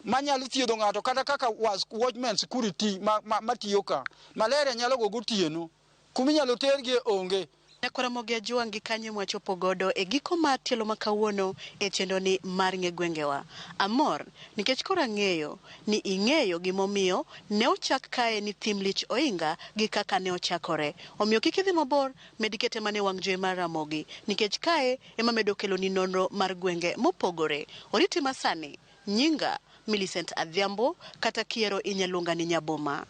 manyalo thiedho ng'ato kata kaka was watchman security matiyo ka. Malaria nyalo go gotieno. Kuminyalo tergie onge. Nyakwar Ramogi Ajwang' gi kanyo mwachopo godo e giko mar tielo ma kawuono e chenroni mar ng'e gwengewa. Amor nikech koro ang'eyo ni ing'eyo gimomiyo ne ochak kae ni thim Lich Ohinga gi kaka ne ochakore. Omiyo kik idhi mabor, med kete mana e wang' jowi mar Ramogi nikech kae ema medo keloni nonro mar gwenge mopogore. Oriti masani, nyinga Millicent Adhiambo kata kiero inyaluonga ni Nyaboma.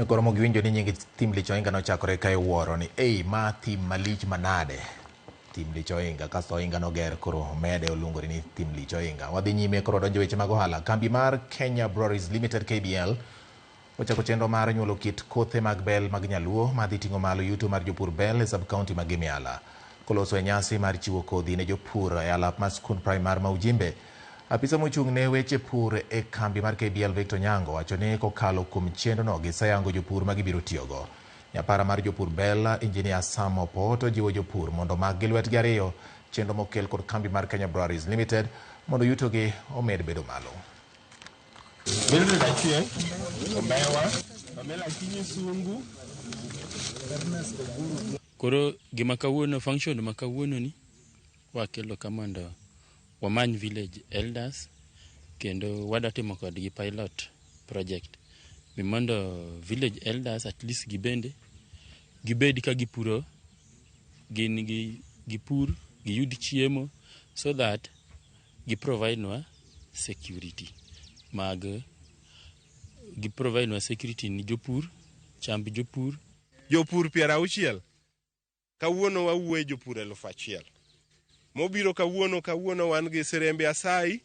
Koro mogiwinjo ni nying thim Lich Ohinga nochakore ka iwuoro ni ei ma thim malich manade. Thim Lich Ohinga kasto ohinga noger koro omede oluongore ni thim Lich Ohinga. Wadhi nyime koro donjo weche mag ohala. Kambi mar Kenya Breweries Limited KBL ochako chenro mar nyuolo kit kothe mag bel mag nyaluo madhi ting'o malo yuto mar jopur bel e sub-county ma Gimiala. Koloso e nyasi mar chiwo kodhi ne jopur e alap mar skund primar ma Ujimbe. Apisa mochung' ne weche pur e kambi mar KBL Victor Nyango wacho ni kokalo kuom chenrono giseyango jopur ma gibiro tiyogo. Nyapara mar jopur bel Engineer Sam Opot ojiwo jopur mondo omak gi lwetgi ariyo chenro mokel kod kambi mar Kenya Breweries Limited mondo yutogi omed bedo malo. Mildred Achieng, Omewa, Pamela Akinyi Sungu. Koro gima kawuono function ma kawuono ni wakelo ka mondo wamany village elders kendo wadwa timo kodgi pilot project mi mondo village elders at least gibende gibed ka gipuro gin gi gipur giyud chiemo so that gi provide nwa security mag gi provide nwa security ni jopur chamb jopur. Jopur 60 kawuono wawuoye jopur 1000 mobiro kawuono. Kawuono wan gi Serembe Asai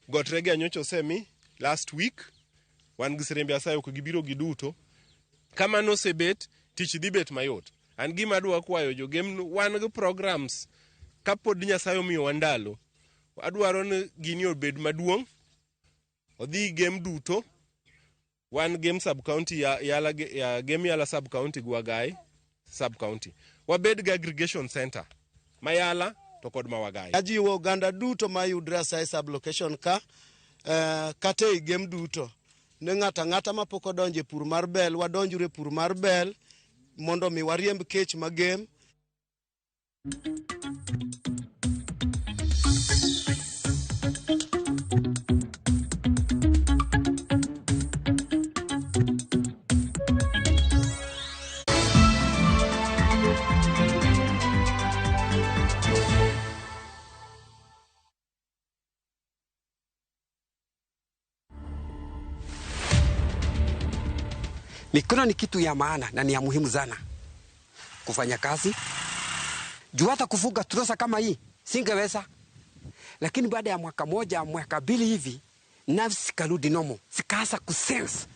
Gotrege anyocha osemi last week wan gi Serembe Asai ok gibiro giduto. Kamano osebet tich dhi bet mayot. An gima adwa kwayo jogem wan gi programs kapod Nyasaye omiyowa ndalo adwaro ni gini obed maduong' odhi gem duto. Wan Gem sub county ya Yala ya Gem Yala sub county gi Wagai sub county. Wabed gi aggregation center ma Yala to kod ma Wagai. Ajiwo oganda duto mayudre Asayi sub location ka kata ei Gem duto ne ng'ato ang'ata mapok odonjo e pur mar bel, wadonjuru e pur mar bel mondo mi wariemb kech ma Gem. Mikono ni kitu ya maana na ni ya muhimu sana kufanya kazi. Juu hata kufuga trosa kama hii singeweza, lakini baada ya mwaka moja mwaka mbili hivi nafsi karudi nomo, sikaanza kusense.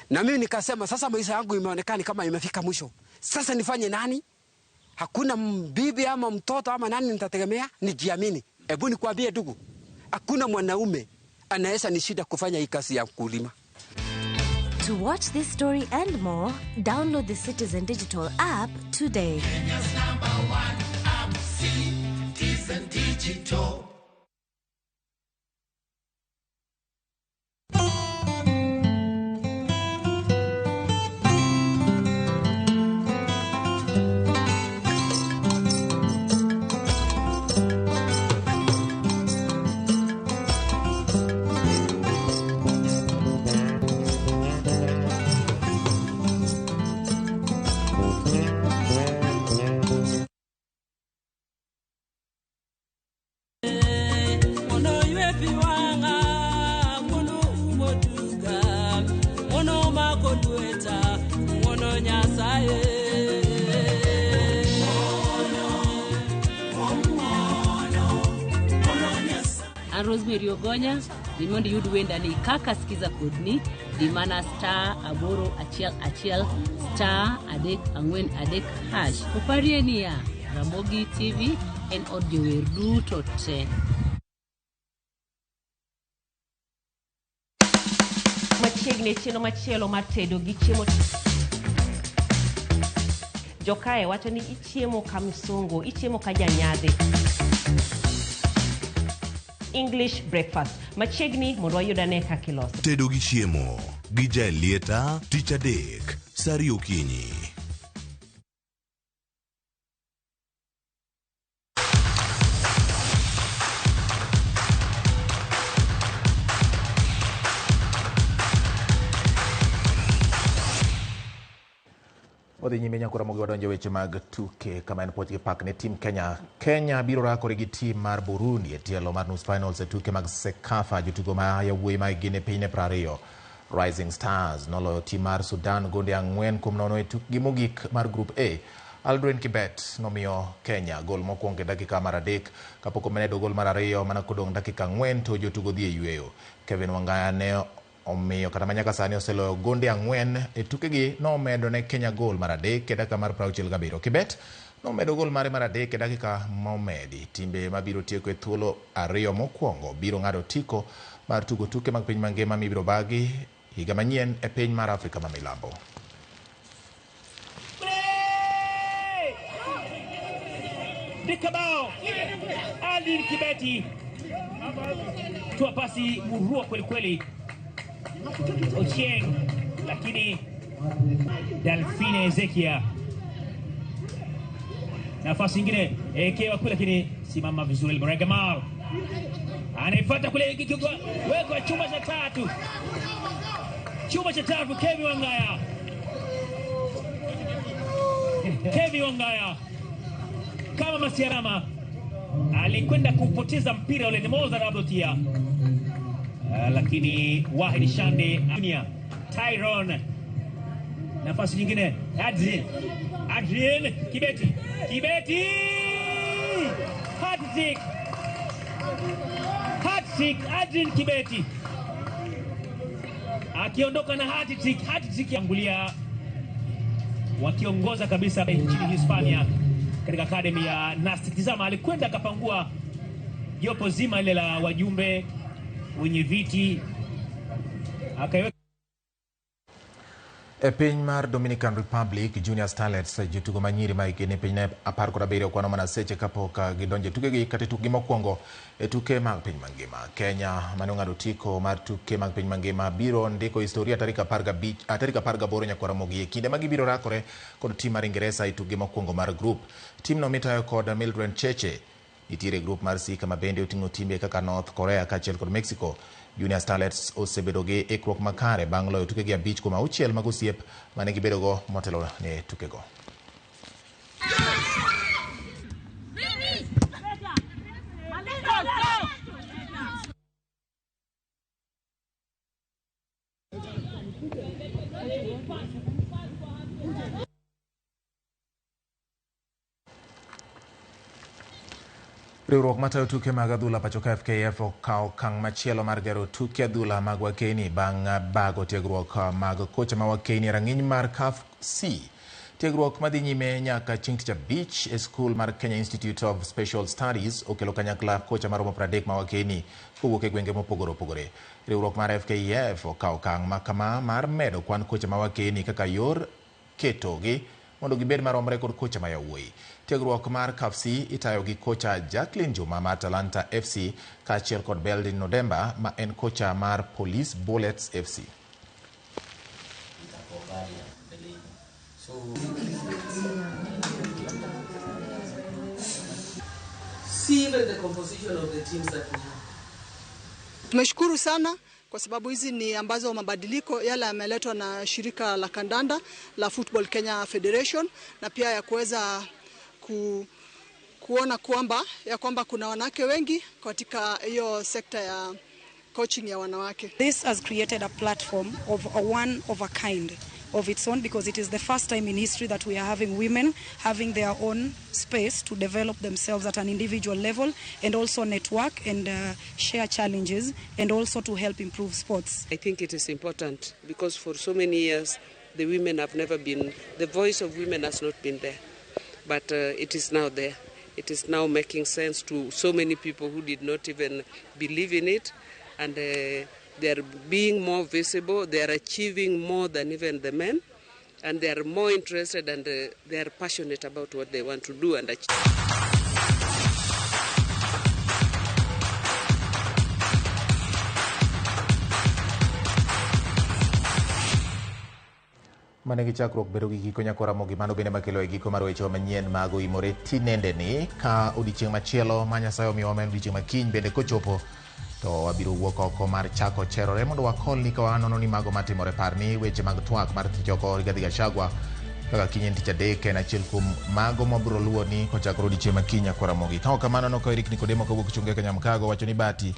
Na mimi nikasema sasa maisha yangu imeonekana kama imefika mwisho. Sasa nifanye nani? Hakuna bibi ama mtoto ama nani nitategemea, nijiamini. Hebu nikwambie ndugu, hakuna mwanaume anaweza nishida kufanya hii kazi ya kulima. To watch this story and more, download the Citizen Digital app today. Kenya's number one app, Citizen Digital. Rosemary Ogonya, dhi mondo iyud wendani kaka sikiza kodni, dhi mana *811 *343#. Oparie niya, Ramogi TV en od jower duto te. Machiegni e chenro machielo mar tedo gi chiemo. Jokae wacho ni ichiemo ka misungu, ichiemo ka janyadhi. English breakfast. Machiegni mondo wayud ane kaka iloso. Tedo gi chiemo gi Jaelieta tich adek saa ariyo okinyi. Odhi nyime nyako Ramogi wadonjo weche mag tuke kama en puoch gi pak ne tim Kenya. Kenya biro rakore gi tim mar Burundi e tielo mar nus finals e tuke mag CECAFA. Jotugo ma yawuoyi ma gin e piny 20. Rising Stars noloyo tim mar Sudan gonde 4-0 e tukgi mogik mar Group A. Aldrin Kibet nomiyo Kenya gol mokwongo e dakika mar 3 kapok omedo gol mar 2 mana kodong' dakika 4 to jotugo dhi e yweyo. Kevin Wangaya ne omiyo kata manyaka sani oseloyo gonde 4 e tukegi nomedo ne Kenya gol mar 3 e dakika mar 67. Kibet nomedo gol mare mar 3 e dakika momedi. Timbe mabiro tieko e thuolo 2 mokwongo biro ng'ado otiko mar tugo tuke mag piny mangima mibiro bagi higa manyien e piny mar Afrika ma Milambo. Dikabao Aldrin Kibeti tua pasi murua kweli kweli Ochieng, lakini Delphine Ezekia nafasi nyingine ekewa kule, lakini simama vizuri Gamal anaifuata kule, wekwa chuma cha tatu, chuma cha tatu Kevin Wangaya, Kevin Wangaya kama Masiarama alikwenda kupoteza mpira ule, ni Mozart Abdotia, lakini Wahid Shande Junior Tyrone, nafasi nyingine Adrian Kibeti, Kibeti hat-trick, hat-trick Adrian Kibeti akiondoka na hat-trick, hat-trick angulia wakiongoza kabisa nchini Hispania katika academy ya Nastic. Tazama, alikwenda akapangua jopo zima ile la wajumbe wenye viti Akaiweka E piny mar Dominican Republic, Junior Starlets jotugo ma nyiri ma hikgi ni piny ne 17 okwano mana seche kapok gidonjo e tukegi kata e tukgi mokwongo e tuke mag piny mangima. Kenya mane ong'ado otiko mar tuke mag piny mangima biro ndiko historia tarik 15 tarik 18 nyaka Ramogi e kinde ma gibiro rakore kod tim mar Ingeresa e tukgi mokwongo mar grup. Timno mitayo kod Mildred Cheche nitiere e grup mar C kama bende oting'o timbe kaka North Korea kaachiel kod Mexico. Junior Starlets osebedo gi ikruok makare bang' loyo tukegi 5 kuom 6 mag osiep mane gibedogo motelo ne tukego. Riwruok matayo tuke mag adhula pacho ka FKF okawo okang' machielo mar gero tuke adhula mag Wakeyni bang' bago tiegruok mag kocha ma Wakeyni e rang'iny mar CAF C. Tiegruok madhi nyime nyaka chieng' tich abich e skul mar Kenya Institute of Special Studies okelo kanyakla kocha maromo 30 ma Wakeyni kowuok e gwenge mopogore opogore. Riwruok mar FKF okawo okang' ma kama mar medo kwan kocha ma Wakeyni kaka yor ketogi mondo gibed maromre kod kocha ma yawuoyi. Tiegruok mar CAF C itayo gi kocha Jacqueline Juma mar Talanta FC kaachiel kod Beldin Nodemba ma en kocha mar Police Bullets FC. See even the composition of the teams that we have. Tumeshukuru sana kwa sababu hizi ni ambazo mabadiliko yale yameletwa na shirika la kandanda la Football Kenya Federation, na pia ya kuweza kuona kwamba ya kwamba kuna wanawake wengi katika hiyo sekta ya coaching ya wanawake. This has created a platform of a one of a kind of its own, because it is the first time in history that we are having women having their own space to develop themselves at an individual level and also network and share challenges and also to help improve sports. I think it is important because for so many years the women have never been, the voice of women has not been there, but it is now there. It is now making sense to so many people who did not even believe in it, and they are being more visible, they are achieving more than even the men, and they are more interested and they are passionate about what they want to do and achieve. Mane gi chakruok bedo gi giko nyaka Ramogi, mano bende makelo e giko mar weche manyien mag oimore tinende ni ka odiechieng' machielo ma Nyasaye omiyowa ma en odiechieng' ma kiny bende kochopo to wabiro wuok oko mar chako cherore mondo wakolni ka wanono ni mago matimore. Par ni weche mag twak mar tich oko Rigathi Gachagua kaka kiny en tich adek en achiel kuom mago mabiro luwo ni kochakore odiechieng' ma kiny nyaka Ramogi. Ka ok kamano no ka Eric Nikodemo kawuok Chunge Kanyamkago wacho ni Bati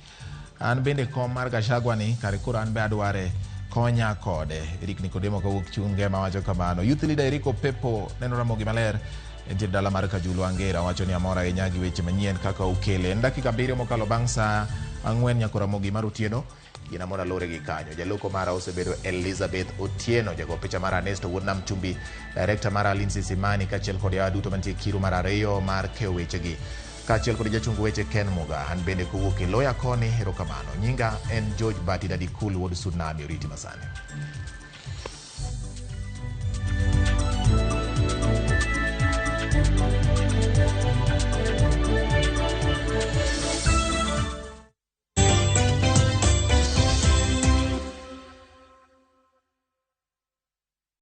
an bende kom mar Gachagua ni kare koro an be adware konya kode. Eric Nikodemo kawuok Chunge ma wacho kamano. Youth leader Eriko Pepo neno Ramogi maler entie dala mar Kajulu Angera wacho ni amor ahinya gi weche manyien kaka okele. En dakika 7 mokalo bang' saa 4 nyaka Ramogi mar otieno. Gin amora lore gi kanyo. Jaloko mara osebedo Elizabeth Otieno, jago picha mara Ernesto Wuod Nam Chumbi, director mara Lindsay Simani kaachiel kod yawa duto mantie kiru mar 2 mar keyo wechegi kaachiel kod jachung weche Ken Muga. An bende kowuok e loya koni, erokamano. Nyinga en George Bati Dadi Kul wuod Tsunami, oriti masani.